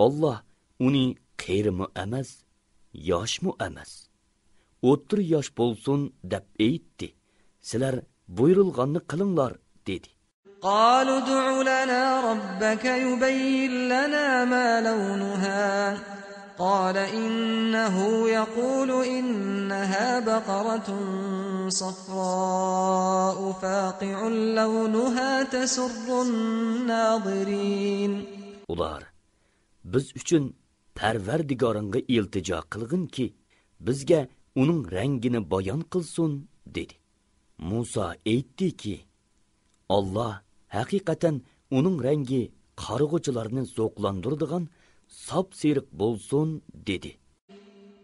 Allah uni qeyrimi emas, yoshmi emas, o'ttir yosh bo'lsin deb aytdi. Sizlar buyurilganni qilinglar dedi.
قالوا ادع لنا ربك يبين لنا ما لونها قال إنه يقول إنها بقرة صفراء فاقع لونها تسر الناظرين.
Ular biz uchun Parvardigoringga iltijo qilgin ki bizga uning rangini bayon qilsin dedi. Musa aytdi ki Allah haqiqatan uning rangi qarg'uvchilarni zo'qlandiradigan sap seriq bo'lsin dedi.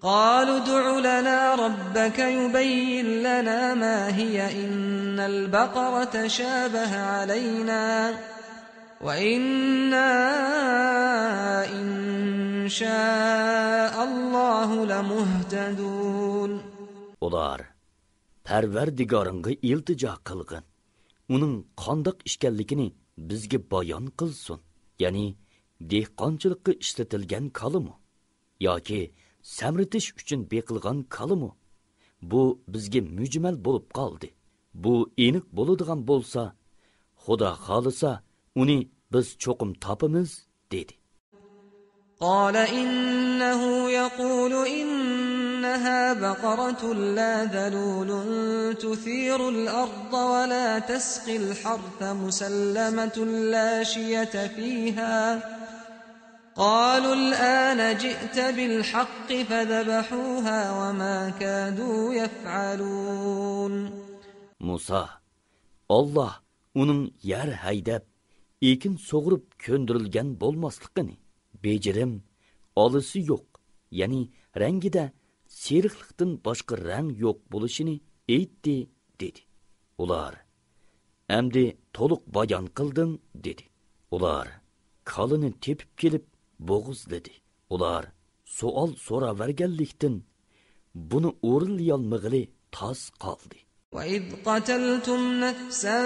قالوا ادع لنا ربك يبين لنا ما هي إن البقرة شابه علينا وإنا إن شاء الله لمهتدون.
Ular Parvardigoringga iltijo qilgin. Uning qandoq ishkanligini bizga bayon qilsin. Ya'ni dehqonchilikka ishlatilgan kalimi yoki samritish uchun beqilgan kalimi. Bu bizga mujmal bo'lib qoldi. Bu aniq bo'ladigan bo'lsa, Xudo xolisa uni biz cho'qim topamiz dedi.
قال إنه يقول إنها بقرة لا ذلول تثير الأرض ولا تسقي الحرث مسلمة لا شية فيها. قالوا الآن جئت بالحق فذبحوها وما كادوا يفعلون.
Musa, Allah onun yer haydab, ekin soğurup köndürülgen bolmaslıqını, becirim, alısı yok, yani rengide seriqliqdan başqa rang yok buluşini eytdi, dedi. Ular, əmdi toluq bayan qıldın, dedi. Ular, kalını tepip gelip boğuzledi. Ular, sual sora vergellikten, bunu uğurlayalmığılı tas qaldı.
وَإِذْ قَتَلْتُمْ نَفْسًا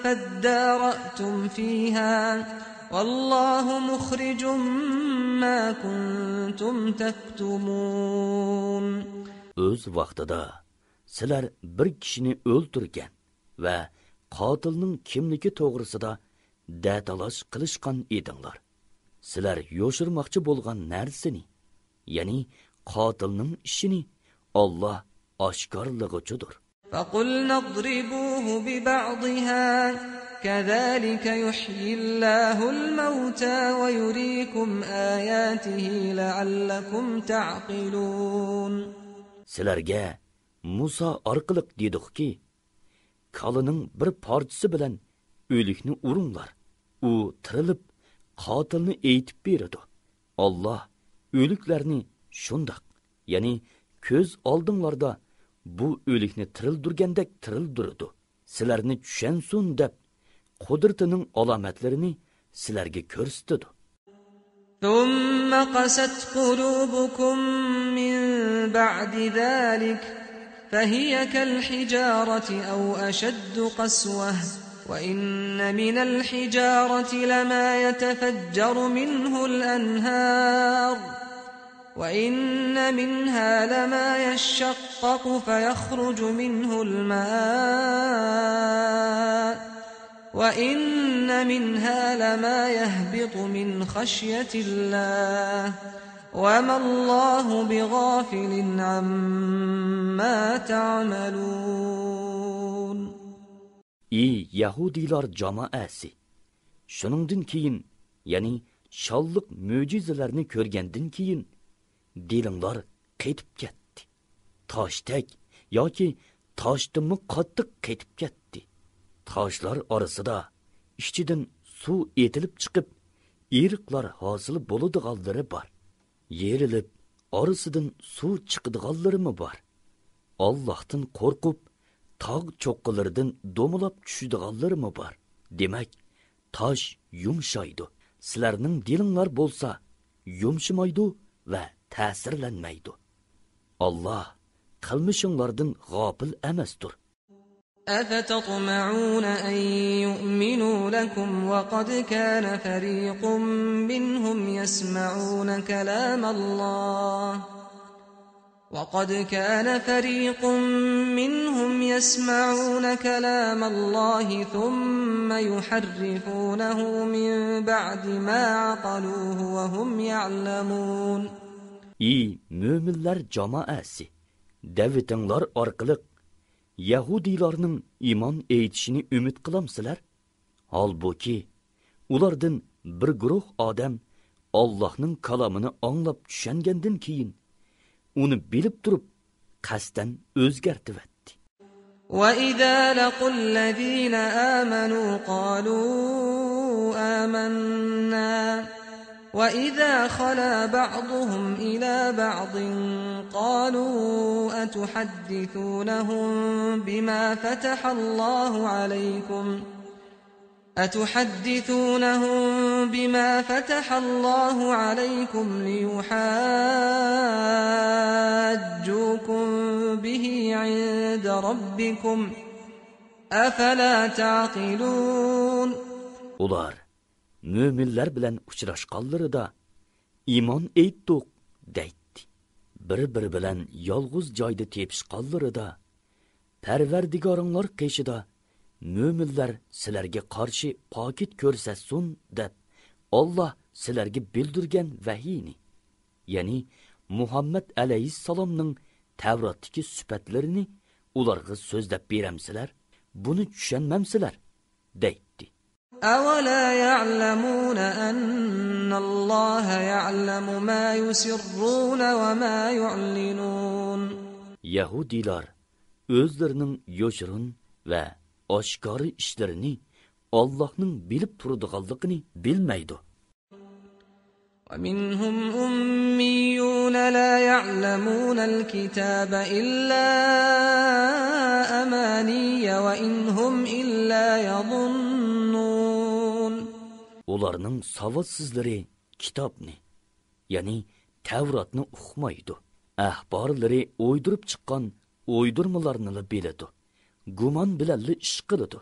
فَادَّارَأْتُمْ فِيهَا وَاللَّهُ مُخْرِجٌ مَا كُنْتُمْ تَكْتُمُونَ. Öz
vaqtida sizlar bir kishini o'ldirgan va qotilning kimligi to'g'risida datalash qilishgan edinglar. Sizlar yo'shirmoqchi bo'lgan narsani, ya'ni qotilning ishini Alloh oshkorlig'ichudir.
فَقُلْنَا اضْرِبُوهُ بِبَعْضِهَا كَذَلِكَ يُحْيِي اللَّهُ الْمَوْتَى وَيُرِيكُمْ آيَاتِهِ لَعَلَّكُمْ تَعْقِلُونَ.
Sizlarga Musa orqaliq dedikki, kalının bir parçası bilan o'likni uringlar. U tirilib qotilni eytib beradi. Allah o'liklarni shundoq, ya'ni ko'z oldinglarda bu o'likni tirildirgandek tirildiradi. Sizlarni tushunsin deb qudratining alomatlarini sizlarga ko'rsatdi.
ثُمَّ قَسَتْ قُلُوبُكُم مِّن بَعْدِ ذَلِكَ فَهِيَ كَالْحِجَارَةِ أَوْ أَشَدُّ قَسْوَةً وَإِنَّ مِنَ الْحِجَارَةِ لَمَا يَتَفَجَّرُ مِنْهُ الْأَنْهَارُ وَإِنَّ مِنْهَا لَمَا يَشَّقَّقُ فَيَخْرُجُ مِنْهُ الْمَاءُ وَإِنَّ مِنْهَا لَمَا يَهْبِطُ مِنْ خَشْيَةِ اللَّهِ وَمَا اللَّهُ بِغَافِلٍ عَمَّا تَعْمَلُونَ.
Ey Yahudilar cemaati! Şuningdan keyin, ya'ni şalliq mo'jizalarni ko'rgandan keyin dilinglar qaytib ketdi. Toshdak yoki toshdimi qattiq qaytib ketdi. Toshlar orasida ichidan suv etilib chiqib, eriqlar hosil bo'ladiganlari bor. Yerilib, orasidan suv chiqadiganlarimi bor. Allohdan qo'rqib, tog' cho'qqilaridan do'milab tushadiganlarimi bor. Demak, tosh yumshaydi. Sizlarning dilinglar bo'lsa, yumshamaydi va ta'sirlanmaydi. Allah qilmishinglardan g'ofil emasdir.
أَفَتَطْمَعُونَ أَن يُؤْمِنُوا لَكُمْ وَقَدْ كَانَ فَرِيقٌ مِّنْهُمْ يَسْمَعُونَ كَلَامَ اللَّهِ ثُمَّ يُحَرِّفُونَهُ مِن بَعْدِ مَا عَقَلُوهُ وَهُمْ يَعْلَمُونَ.
Ey müminler cemaati! Davetinglar orqali Yahudilarning iymon etishini umid qilamsizlar? Halbuki ulardan bir guruh odam Allohning kalomini anglab tushungandan keyin uni bilib turib qasdan o'zgartirdi.
وَإِذَا لَقُوا الَّذِينَ آمَنُوا قَالُوا آمَنَّا وَإِذَا خَلَا بَعْضُهُمْ إِلَى بَعْضٍ قَالُوا أَتُحَدِّثُونَهُم بِمَا فَتَحَ اللَّهُ عَلَيْكُمْ لِيُحَاجُّوكُم بِهِ عِندَ رَبِّكُمْ أَفَلَا تَعْقِلُونَ.
Ular müminler bilen uçraşqanlarida iman eytdik deydi. Bir bilen yalğız joyda tepishqanlarida Parvardigoringlar qeshida müminler sizlarga qarshi pokit ko'rsatsin deb Alloh sizlarga bildirgan vahiyni, ya'ni Muhammad alayhissalomning Tavrotdagi sifatlarini ularga so'zlab beramsizlar, buni tushunmamsizlar deydi.
أَوَلَا يَعْلَمُونَ أَنَّ اللَّهَ يَعْلَمُ مَا يُسِرُّونَ وَمَا يُعْلِنُونَ.
Yahudilar özlerinin yoşurun ve aşkarı işlerini Allah'ның bilip turduğallıqını bilmeydi.
وَمِنْهُمْ أُمِّيُّونَ لَا يَعْلَمُونَ الْكِتَابَ إِلَّا أَمَانِيَّ وَإِنْ هُمْ إِلَّا يَظُنُّونَ.
Onlarning savodsizlari kitobni, ya'ni Tavratni o'qimaydi. Ahborlari o'ydirib chiqqan o'ydirmalarni biladi. Gumon bilan ish qiladi.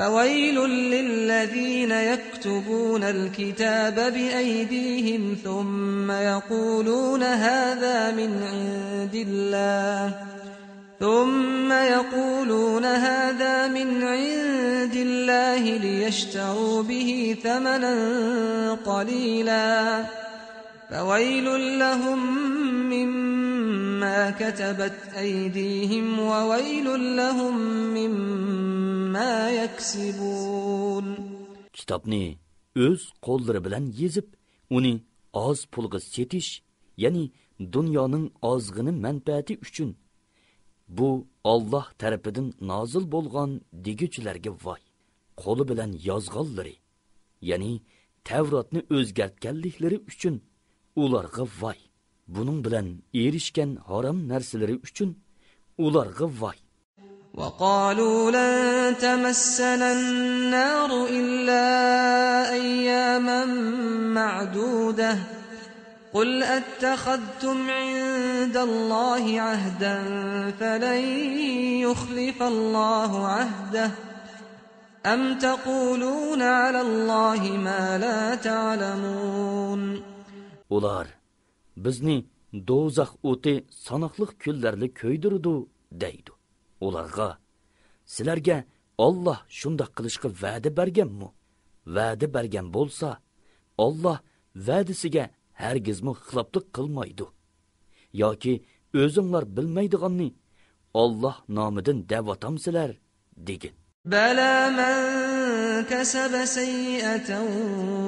فَوَيْلٌ لِلَّذِينَ يَكْتُبُونَ الْكِتَابَ بِأَيْدِيهِمْ ثُمَّ يَقُولُونَ هَذَا مِنْ عِندِ اللَّهِ لِيَشْتَرُوا بِهِ ثَمَنًا قَلِيلًا فَوَيْلٌ لَهُمْ مِمَّا كَتَبَتْ أَيْدِيهِمْ وَوَيْلٌ لَهُمْ مِمَّا يَكْسِبُونَ.
Kitobni o'z qo'llari bilan yezib, uni oz pulga setish, ya'ni dunyoning ozg'ini manfaati uchun bu Alloh tarafidan nozil bo'lgan deguchilarga voy. Qo'li bilan yozganlari, ya'ni Tavrotni o'zgartganliklari uchun ularga voy. Bunun bilan erishgan harom narsalari uchun ularga voy.
وَقَالُوا لَن تَمَسَّنَا النَّارُ إِلَّا أَيَّامًا مَّعْدُودَةً قُلْ أَتَّخَذْتُمْ عِندَ اللَّهِ عَهْدًا فَلَن يُخْلِفَ اللَّهُ عَهْدَهُ أَمْ تَقُولُونَ عَلَى اللَّهِ مَا لَا تَعْلَمُونَ.
Ular bizni do'zax o'ti sanoqliq kunlarni ko'ydirdi deydi. Ularga sizlarga Alloh shunday qilishga va'da berganmi? Va'da bergan bo'lsa, Alloh va'dasiga hargizmi xiloflik qilmaydi. Yoki o'zinglar bilmaydiganni Alloh nomidan da'vatamsizlar degin.
بَلَى مَنْ كَسَبَ سَيِّئَةً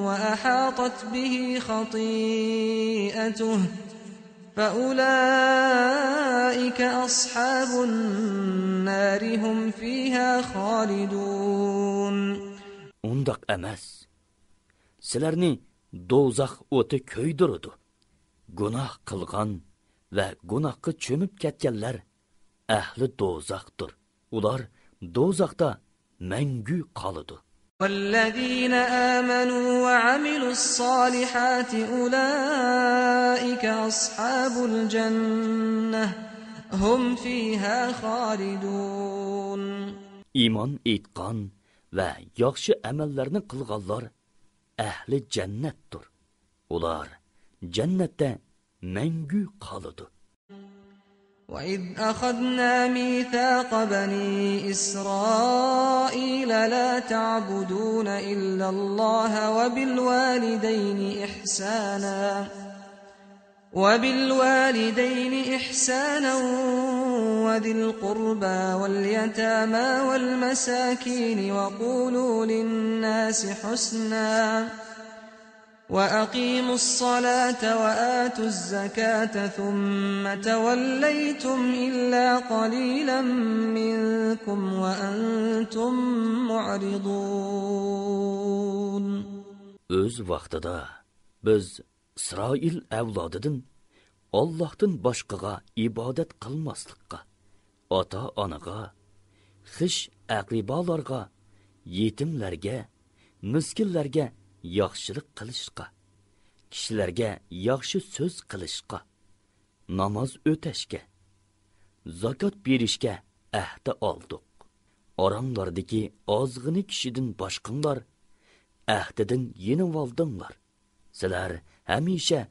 وَأَحَاطَتْ بِهِ خَطِيئَتُهُ فَأُولَئِكَ أَصْحَابُ النَّارِ هُمْ فِيهَا خَالِدُونَ.
Undaq emas. Sizlarni do'zax o'ti ko'ydirdi. Gunoh qilgan va gunohga cho'mib ketganlar ahli do'zaxdir. Ular do'zaxda mangu qoladi.
وَالَّذِينَ آمَنُوا وَعَمِلُوا الصَّالِحَاتِ أُولَئِكَ أَصْحَابُ الْجَنَّةِ هُمْ فِيهَا خَالِدُونَ.
İman etqan va yaxshi amallarni qilganlar ahli jannatdir. Ular jannatda mangu qoladi.
وَإِذْ أَخَذْنَا مِيثَاقَ بَنِي إِسْرَائِيلَ لَا تَعْبُدُونَ إِلَّا اللَّهَ وَبِالْوَالِدَيْنِ إِحْسَانًا وَذِي الْقُرْبَى وَالْيَتَامَى وَالْمَسَاكِينِ وَقُولُوا لِلنَّاسِ حُسْنًا وَأَقِيمُوا الصَّلَاةَ وَآتُوا الزَّكَاةَ ثُمَّ تَوَلَّيْتُمْ إِلَّا قَلِيلًا مِّنكُمْ وَأَنْتُمْ مُعْرِضُونَ.
Öz vaqtida Biz İsrail avlodidan Allohdan boshqaga ibodat qilmaslikqa, ota-onaga, xish aqribolarga, yetimlarga, miskinlarga yaxshilik qilishqa, kishilarga yaxshi so'z qilishqa, namoz o'tashga, zakot berishga ahdi oldik. Oranglardagi ozg'ini kishidan boshqanglar ahdidan yenib oldinglar. Sizlar hamisha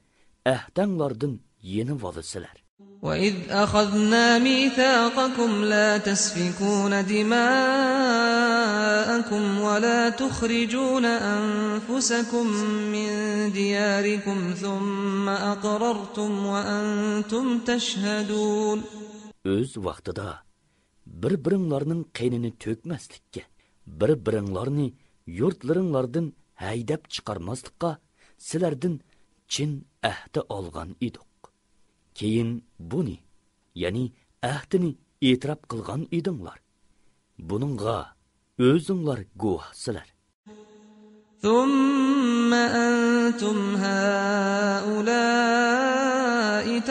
ahdanglardan yenib olasizlar.
وَإِذْ أَخَذْنَا مِيثَاقَكُمْ لَا تَسْفِكُونَ دِمَاءَكُمْ وَلَا تُخْرِجُونَ أَنفُسَكُمْ مِنْ دِيَارِكُمْ ثُمَّ أَقْرَرْتُمْ وَأَنْتُمْ تَشْهَدُونَ. Öz
vaqtida bir-biringlarning qeynini to'kmaslikka, bir-biringlarni yurtlaringlardan haydab chiqarmaslikqa sizlardan chin ahdi olgan edik. Keyin buni, ya'ni ahdini e'tirof qilgan edinglar. Buningga o'zinglar guvohsizlar.
ثم أنتم هؤلاء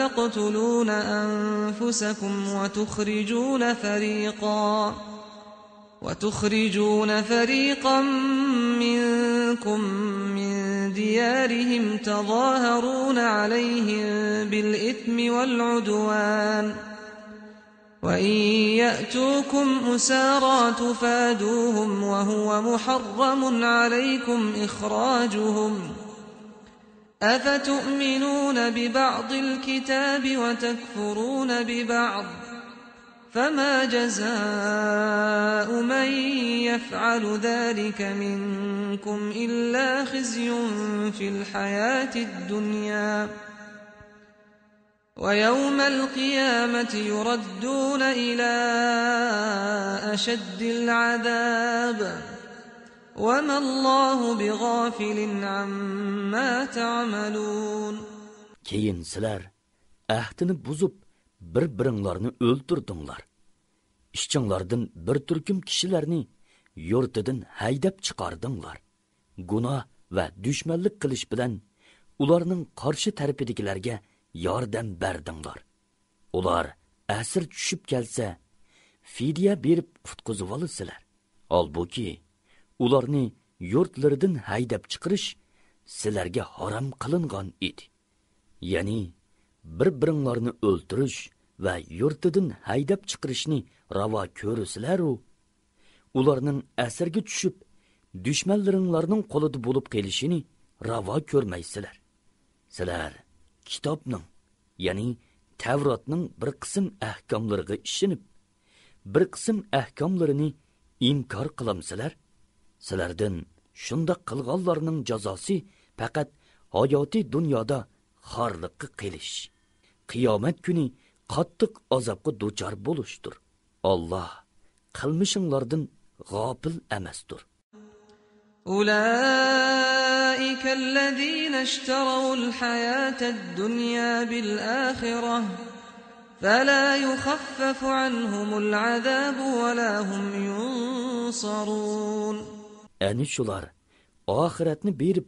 تقتلون أنفسكم وتخرجون فريقا منكم من ديارهم تظاهرون عليهم بالإثم والعدوان وإن يأتوكم أسارى تفادوهم وهو محرم عليكم إخراجهم أفتؤمنون ببعض الكتاب وتكفرون ببعض فما جزاء من يفعل ذلك منكم إلا خزي في الحياة الدنيا ويوم القيامة يردون إلى أشد العذاب وما الله بغافل عما تعملون.
Keyin sizlar ahdini buzib bir-biringlarni o'ltirdinglar. İşçinglardan bir turkum kishilarni yurtidan haydab chiqardinglar. Gunoh va dushmanlik qilish bilan ularning qarshi tarafidagilarga yordam berdinglar. Ular asir tushib kelsa, fidya berib qutqizib olasizlar. Albuki ularni yurtlaridan haydab chiqarish sizlarga harom qilingan edi. Ya'ni bir-biringlarni o'ltirish va yurtidan haydab chiqarishni ravo ko'rsizlar-u, ularning asirga tushib dushmanlaringlarning qo'lida bo'lib qolishini ravo ko'rmaysizlar. Sizlar kitobning, ya'ni Tavrotning bir qism ahkomlariga ishinib, bir qism ahkomlarini inkor qilamsizlar. Sizlardan shundoq qilganlarning jazosi faqat hayoti dunyoda xorliqqa qilish, qiyomat kuni qattiq azobga duchor bo'lishdir. Alloh qilmishinglardan g'ofil emasdir.
أولئك الذين اشتروا الحياة الدنيا بالآخرة فلا يخفف عنهم العذاب ولا هم ينصرون.
Ani shular oxiratni berib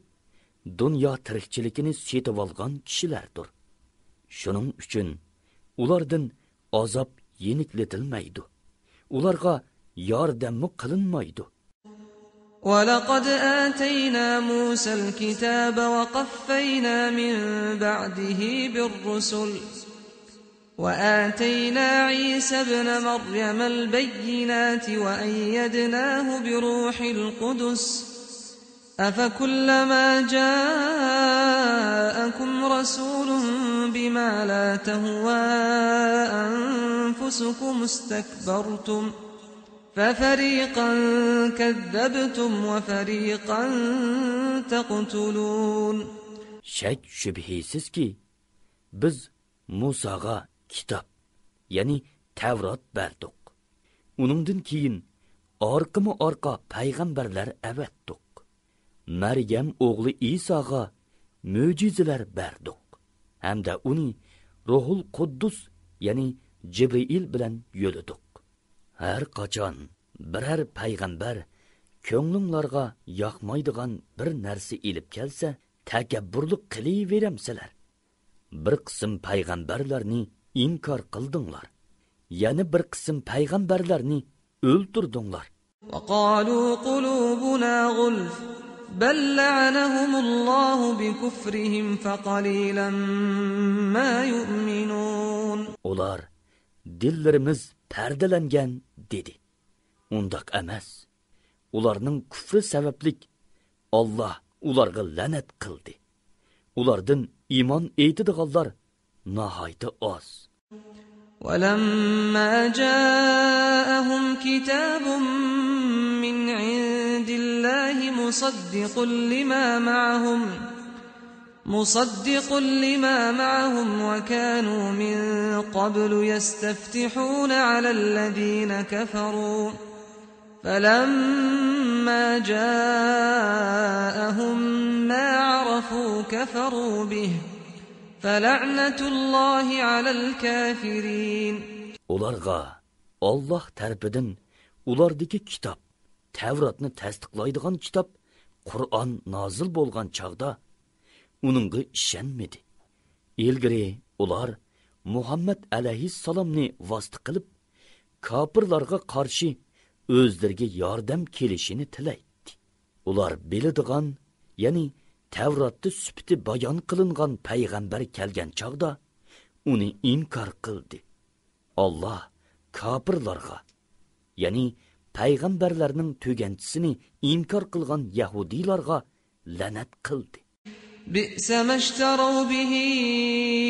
dunyo tirikchiligini setib olgan kishilardir. Shuning uchun ulardan azob yeniklatilmaydi. Ularga yordam qilinmaydi.
وَلَقَدْ آتَيْنَا مُوسَى الْكِتَابَ وَقَفَّيْنَا مِنْ بَعْدِهِ بِالرُّسُلِ وَآتَيْنَا عِيسَى ابْنَ مَرْيَمَ الْبَيِّنَاتِ وَأَيَّدْنَاهُ بِرُوحِ الْقُدُسِ أَفَكُلَّمَا جَاءَكُمْ رَسُولٌ بِمَا لَا تَهْوَى أَنفُسُكُمُ اسْتَكْبَرْتُمْ فَفَرِيقًا كَذَّبْتُمْ وَفَرِيقًا تَقْتُلُونَ.
Şek şübhisiz ki biz Musa'ga kitap, yani Tevrat berdik. Uningdan keyin orqa payg'ambarlar avatdik. Maryam o'g'li Isoga mo'jizalar berdik. Hamda uni Ruhul Quddus, yani Jibril bilan yo'lladik. Har qachon biror payg'ambar ko'nglinglarga yoqmaydigan bir narsa elib kelsa, takabburlik qilaveramsizlar. Bir qism payg'ambarlarni inkor qildinglar. Yana bir qism payg'ambarlarni o'ldirdinglar.
وقالوا قلوبنا غلف بل لعنهم الله بكفرهم فقليلا ما يؤمنون.
Ular dillarimiz perdelengen dedi. Undaq emas. Ularning kufri sabablik Allah ularga la'nat qildi. Ulardan iymon aytadiganlar nihoyat oz.
ولما جاءهم كتاب من عند الله مصدق لما معهم وكانوا من قبل يستفتحون على الذين كفروا فلما جاءهم ما عرفوا كفروا به فلعنة الله على الكافرين.
Ularga Allah tarafından ulardaki kitap, Tevratni tasdiqlaydigan kitap, Qur'on nozil bo'lgan chaqda uningga ishonmadi. Ilgari ular Muhammad alayhissalomni vosita qilib, kofirlarga qarshi o'zlariga yordam kelishini tilaydi. Ular biladigan, ya'ni Tevratda süpti bayon qilingan payg'ambar kelgan chaqda uni inkor qildi. Allah kofirlarga, ya'ni payg'ambarlarning tuganchisini inkor qilgan yahudiylarga la'nat qildi.
بئس ما اشتروا به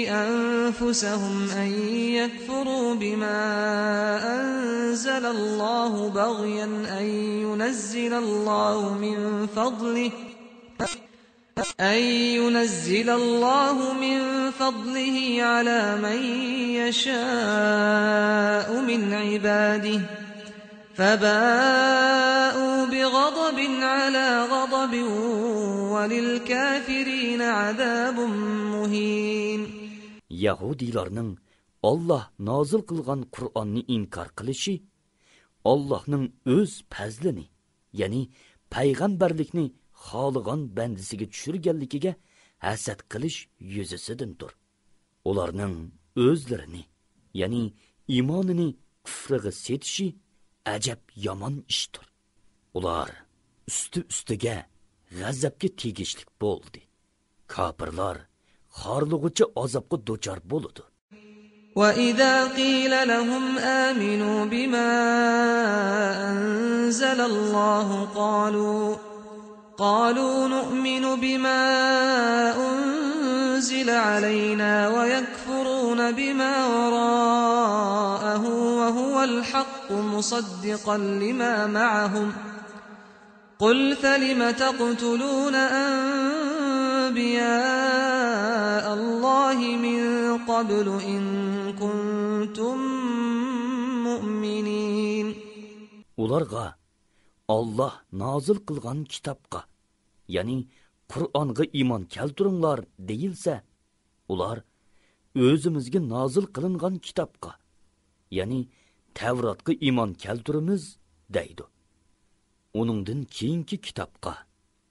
أنفسهم أن يكفروا بما أنزل الله بغيا أن ينزل الله من فضله على من يشاء من عباده فباءوا بغضب على غضب وللكافرين عذاب مهين.
Yahudilarning Allah nozil qilgan Qur'onni inkor qilishi Allohning o'z fazlini, ya'ni payg'ambarlikni xohlagan bandisiga tushirganligiga hasad qilish yuzasidandir. Ularning o'zlarini, ya'ni iymonini kufriga setishi ajab yomon ishdir. Ular ustiga g'azabga tegishlik bo'ldi. Kofirlar xorlig'icha azobga duchor bo'ladi.
وَإِذَا قِيلَ لَهُمْ آمِنُوا بِمَا أَنزَلَ اللَّهُ قالوا نؤمن بما أنزل علينا ويكفرون بما وراءه وهو الحق مصدقا لما معهم قل فلم تقتلون أنبياء الله من قبل إن كنتم مؤمنين.
Ularga Allah nazil qilgan kitobga, ya'ni Qur'onga iymon keltiringlar deyilsa, ular o'zimizga nazil qilingan kitobga, ya'ni Tevratga iymon keltiramiz deydi. Uningdan keyingi kitobga,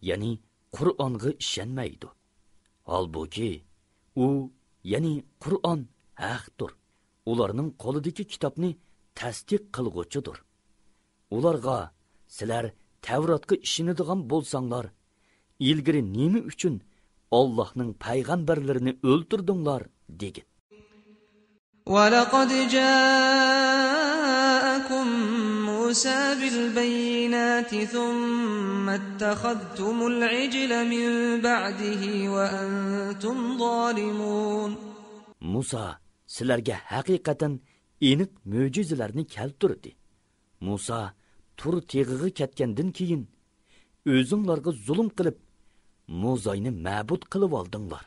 ya'ni Qur'onga ishonmaydi. Halbuki u, ya'ni Qur'on haqdir. Ularning qo'lidagi kitobni tasdiq qilg'uchidir. Ularga sizlar Tevratga ishonadigan bo'lsanglar, ilgari nima uchun Allohning payg'ambarlarini o'ldirdinglar degin.
وَلَقَدْ جَاءَكُم مُوسَى بِالْبَيِّنَاتِ ثُمَّ اتَّخَذْتُمُ الْعِجْلَ مِن بَعْدِهِ وَأَنْتُمْ ظَالِمُونَ.
Musa sizlarga haqiqatan aniq mo'jizalarni keltirdi. Musa tur teg'iga ketgandan keyin o'zinglarga zulm qilib Muzayni ma'bud qilib oldinglar.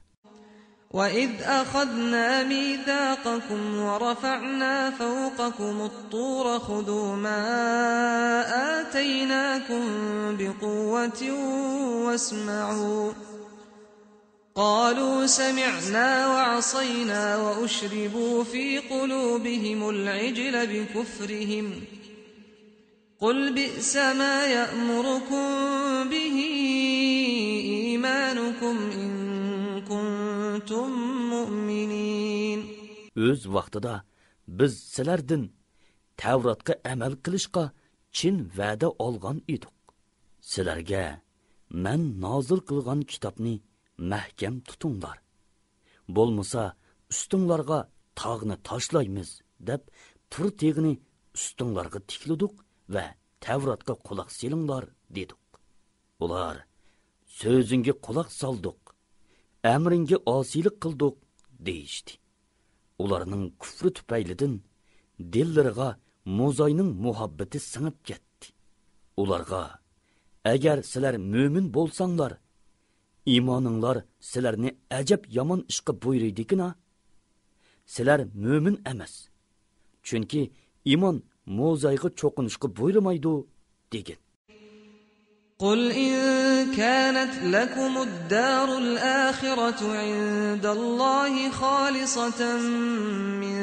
وَإِذْ أَخَذْنَا مِيثَاقَكُمْ وَرَفَعْنَا فَوْقَكُمُ الطُّورَ خُذُوا مَا آتَيْنَاكُمْ بِقُوَّةٍ وَاسْمَعُوا قَالُوا سَمِعْنَا وَعَصَيْنَا وَأُشْرِبُوا فِي قُلُوبِهِمُ الْعِجْلَ بِكُفْرِهِمْ قُلْ بِئْسَ مَا يَأْمُرُكُمْ بِهِ إِيمَانُكُمْ إِن كنتم مؤمنين.
Öz vaqtida biz sizlardan Tavratga amal qilishga chin va'da olgan edik. Sizlarga men nozil qilgan kitobni mahkam tutinglar. Bo'lmasa ustinglarga tog'ni tashlaymiz deb tur tegini ustinglarga tiklidik va Tavratga quloq selinglar dedik. Ular so'zingga quloq soldik, amringga osiylik qildik deyishdi. Ularning kufri tufaylidan dillariga Mo'zayning muhabbati singib ketdi. Ularga agar sizlar mo'min bo'lsanglar, iymoninglar sizlarni ajab yomon ishga buyuridikina, sizlar mo'min emas. Chunki iymon Mo'zayga cho'qinishga buyurmaydi degan.
قل إن كانت لكم الدار الآخرة عند الله خالصة من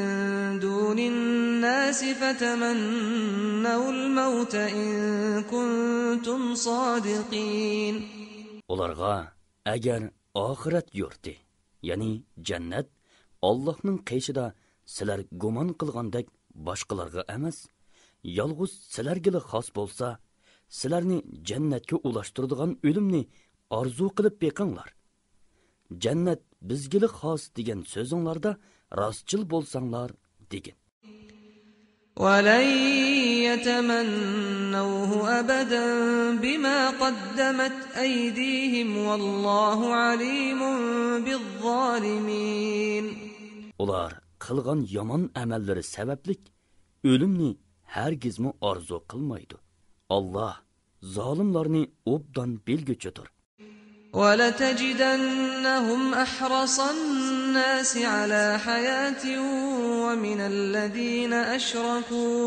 دون الناس فتمنوا الموت إن كنتم صادقين.
Ularga agar oxirat yurti, ya'ni jannat Allohning qayshida sizlar gumon qilgandek boshqalarga emas, yolg'iz sizlarga xos bo'lsa, sizlarni jannatga ulashtiradigan o'limni orzu qilib beqinglar. Jannat bizga xos degan so'zinglarda rostchil bo'lsanglar degan.
وَلَنْ يَتَمَنَّوْهُ أَبَدًا بِمَا قَدَّمَتْ أَيْدِيهِمْ وَاللَّهُ عَلِيمٌ بِالظَّالِمِينَ.
Ular qilgan yomon amallari sabablik o'limni hargizmi orzu qilmaydi. Allah zolimlarni obdan bilguchidir.
وَلَتَجِدَنَّهُمْ أَحْرَصَ النَّاسِ عَلَى حَيَاةٍ وَمِنَ الَّذِينَ أَشْرَكُوا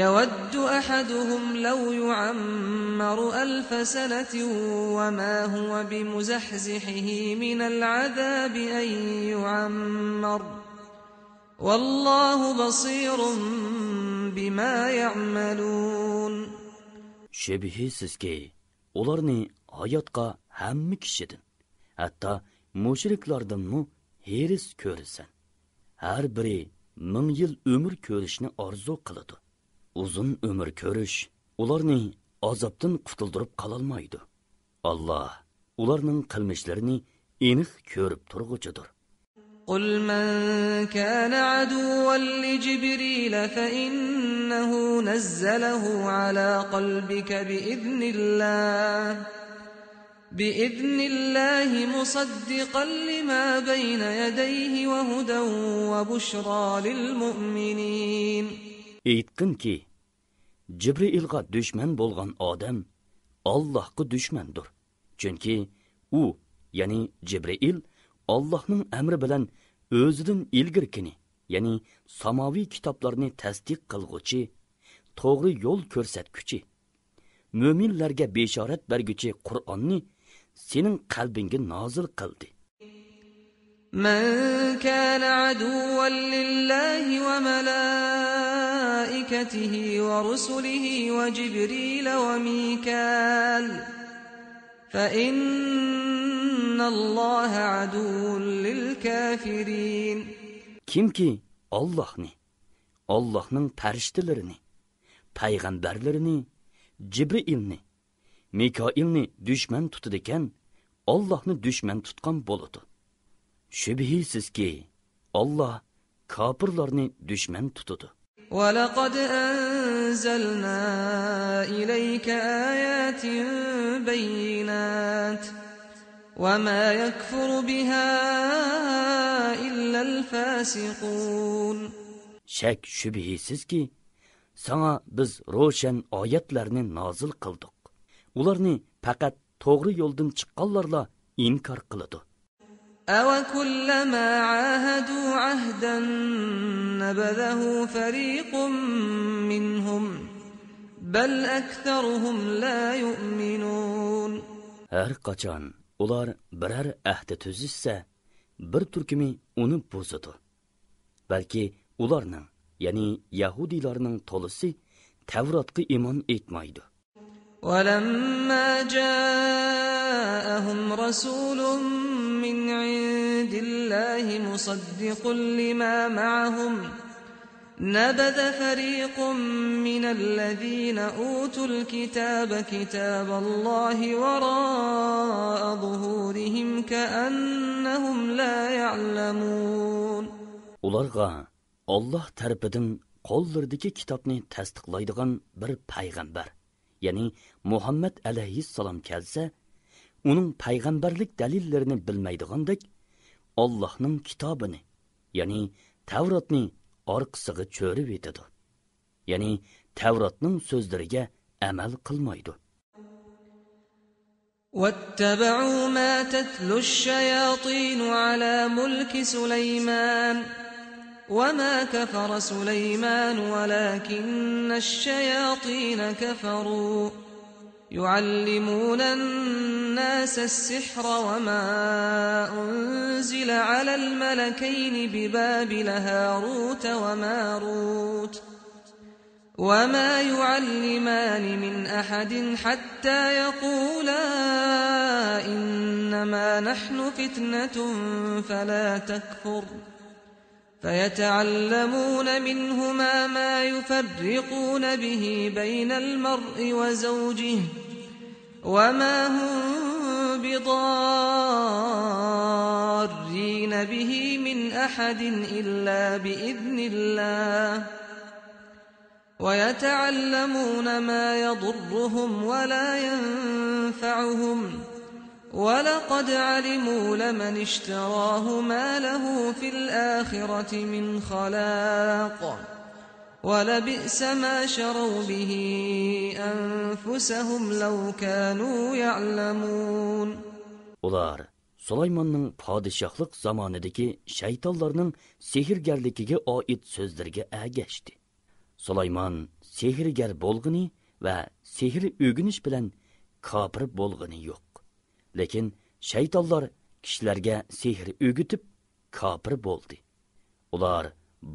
يَوَدُّ أَحَدُهُمْ لَوْ يُعَمَّرُ 1000 سَنَةٍ وَمَا هُوَ بِمُزَحْزِحِهِ مِنَ الْعَذَابِ أَن يُعَمَّرَ وَاللَّهُ بَصِيرٌ بِمَا يَعْمَلُونَ.
Şübihisiz ularni hayotga hamma kishidan, hatto mushriklardanmi heris ko'rsan. Har biri 1000 yil umr ko'rishni orzu qiladi. Uzun umr ko'rish ularni azobdan qutuldirib qololmaydi. Allah ularning qilmishlarini aniq ko'rib turg'uchidir.
قل من كان عدوا لجبريل فإنه نزله على قلبك بإذن الله مصدقا لما بين يديه وهدى وبشرى للمؤمنين.
Aytqinki, Jibrилga dushman bo'lgan odam Allohga dushmandir. Chunki u, ya'ni Jibril Allohning amri bilan o'zidan ilgirkini, ya'ni samoviy kitoblarni tasdiq qilguvchi, to'g'ri yo'l ko'rsatguchi, mo'minlarga beshorat berguchi Qur'onni sening qalbingga nozil qildi.
من كان عدوا لله وملائكته ورسله وجبريل وميكال فإن الله عدو للكافرين.
Kimki Allohni, Allohning farishtalarini, payg'ambarlarini, Jibrilni, Mikoilni dushman tutadi ekan, Allohni dushman tutgan bo'ladi. Shubhisizki, Allah kofirlarni dushman tutadi.
وَلَقَدْ أَنزَلْنَا إِلَيْكَ آيَاتٍ بَيِّنَاتٍ وَمَا يَكْفُرُ بِهَا إِلَّا الْفَاسِقُونَ. Şek
şübhisizki, sana biz roşan ayetlerini nazil kıldık. Ularni faqat to'g'ri yo'ldan chiqqanlarla inkor qiladi.
أَوَكُلَّمَا عَاهَدُوا عَهْدًا نَبَذَهُ فَرِيقٌ مِّنْهُمْ بَلْ أَكْثَرُهُمْ لَا يُؤْمِنُونَ.
Her qachon ular birer ahdi tuzishsa, bir turkumi uni buzadi. Balki ularning, ya'ni Yahudilarning to'lisi Tavratga iymon etmaydi.
وَلَمَّا جَاءَهُمْ رَسُولٌ مِّنْ عِندِ عند الله مصدق لما معهم نبذ فريق من الذين أوتوا الكتاب كتاب الله وراء ظهورهم كأنهم لا يعلمون.
Ularga Allah tarafından qo'llaridagi kitobni tasdiqlaydigan bir payg'ambar, ya'ni Muhammad alayhissalom kelsa, uning payg'ambarlik dalillarini bilmaydigandek, Allohning kitobini, ya'ni Tavrotni orqasiga cho'rib etadi. Ya'ni Tavrotning so'zlariga amal qilmaydi.
واتبعوا ما تتلو الشياطين على ملك سليمان وما كفر سليمان ولكن الشياطين كفروا يعلمون الناس السحر وما أنزل على الملكين ببابل هاروت وماروت وما يعلمان من أحد حتى يقولا إنما نحن فتنة فلا تكفر فيتعلمون منهما ما يفرقون به بين المرء وزوجه وما هم بضارين به من أحد إلا بإذن الله ويتعلمون ما يضرهم ولا ينفعهم وَلَقَدْ عَلِمُوا لَمَنِ اشْتَرَاهُ مَا لَهُ فِي الْآخِرَةِ مِنْ خَلَاقٍ وَلَبِئْسَ مَا شَرَوْا بِهِ أَنفُسَهُمْ لَوْ كَانُوا يَعْلَمُونَ.
Ular Sulaymanning padişahlık zamanidagi shaytonlarning sehrgarligiga oid so'zlarga agashdi. Sulayman sehrgar bo'lg'ini va sehr o'g'inish bilan kofir bo'lg'ini yo'q. Lekin shaytonlar kishilarga sehr o'g'itib kofir bo'ldi. Ular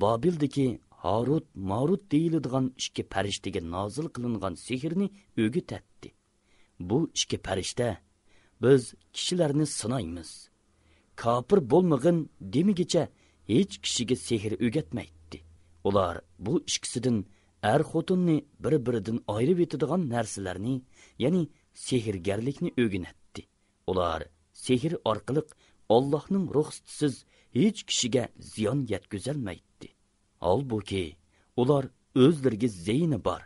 Babildagi Harut, Marut deyiladigan ikki farishtaga nozil qilingan sehrni o'g'itdi. Bu ikki farishta biz kishilarni sinaymiz. Kofir bo'lmag'in demigicha hech kishiga sehr o'g'atmaydi. Ular bu ikkisidan xotinni bir-biridan ayirib etadigan narsalarni, ya'ni sehrgarlikni o'rganatdi. Ular sehr orqali Allohning ruxsatisiz hech kishiga ziyon yetkazolmaydi. Halbuki ular o'zlariga ziyni bor,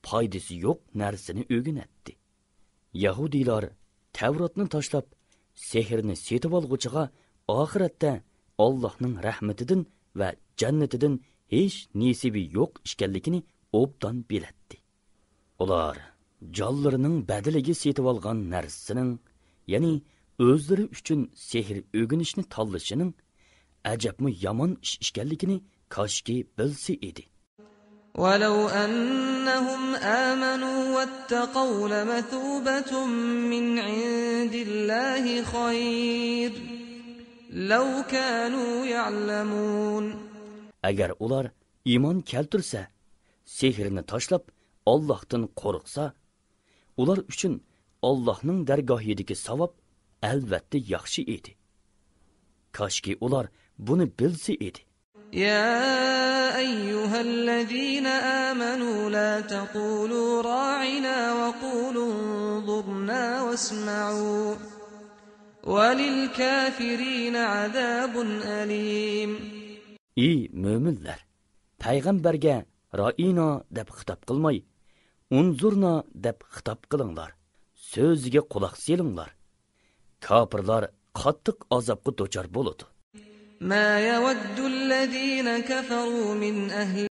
foydasi yo'q narsani o'rganatdi. Yahudiylar Tavrotni tashlab, sehrni setib olg'uchiga oxiratda Allohning rahmatidan va jannatidan hech nasibi yo'q ekanligini obdan biladi. Ular jonlarining badaliga setib olgan narsaning, ya'ni o'zlari uchun sehr o'rganishni tanlashining ajabmi yomon ish ekanligini koshki bilsa edi.
وَلَوْ أَنَّهُمْ آمَنُوا وَاتَّقَوْا لَمَثُوبَةٌ مِّنْ عِندِ اللَّهِ خَيْرٌ لَوْ كَانُوا يَعْلَمُونَ.
Agar ular iymon keltirsa, sehrni tashlab Allohdan qo'rqsa, ular uchun Allohning dargohidagi savob albatta yaxshi edi. Koshki ular buni bilsa edi.
يا أيها الذين آمنوا لا تقولوا راعنا وقولوا انظرنا واسمعوا وللكافرين عذاب أليم.
Ey mo'minlar, payg'ambarga ra'ina deb xitob qilmay, unzurna deb xitob qilinglar. So'ziga quloq selinglar. Kofirlar qattiq azobga duchor bo'ladi.
ما يود الذين كفروا من أهل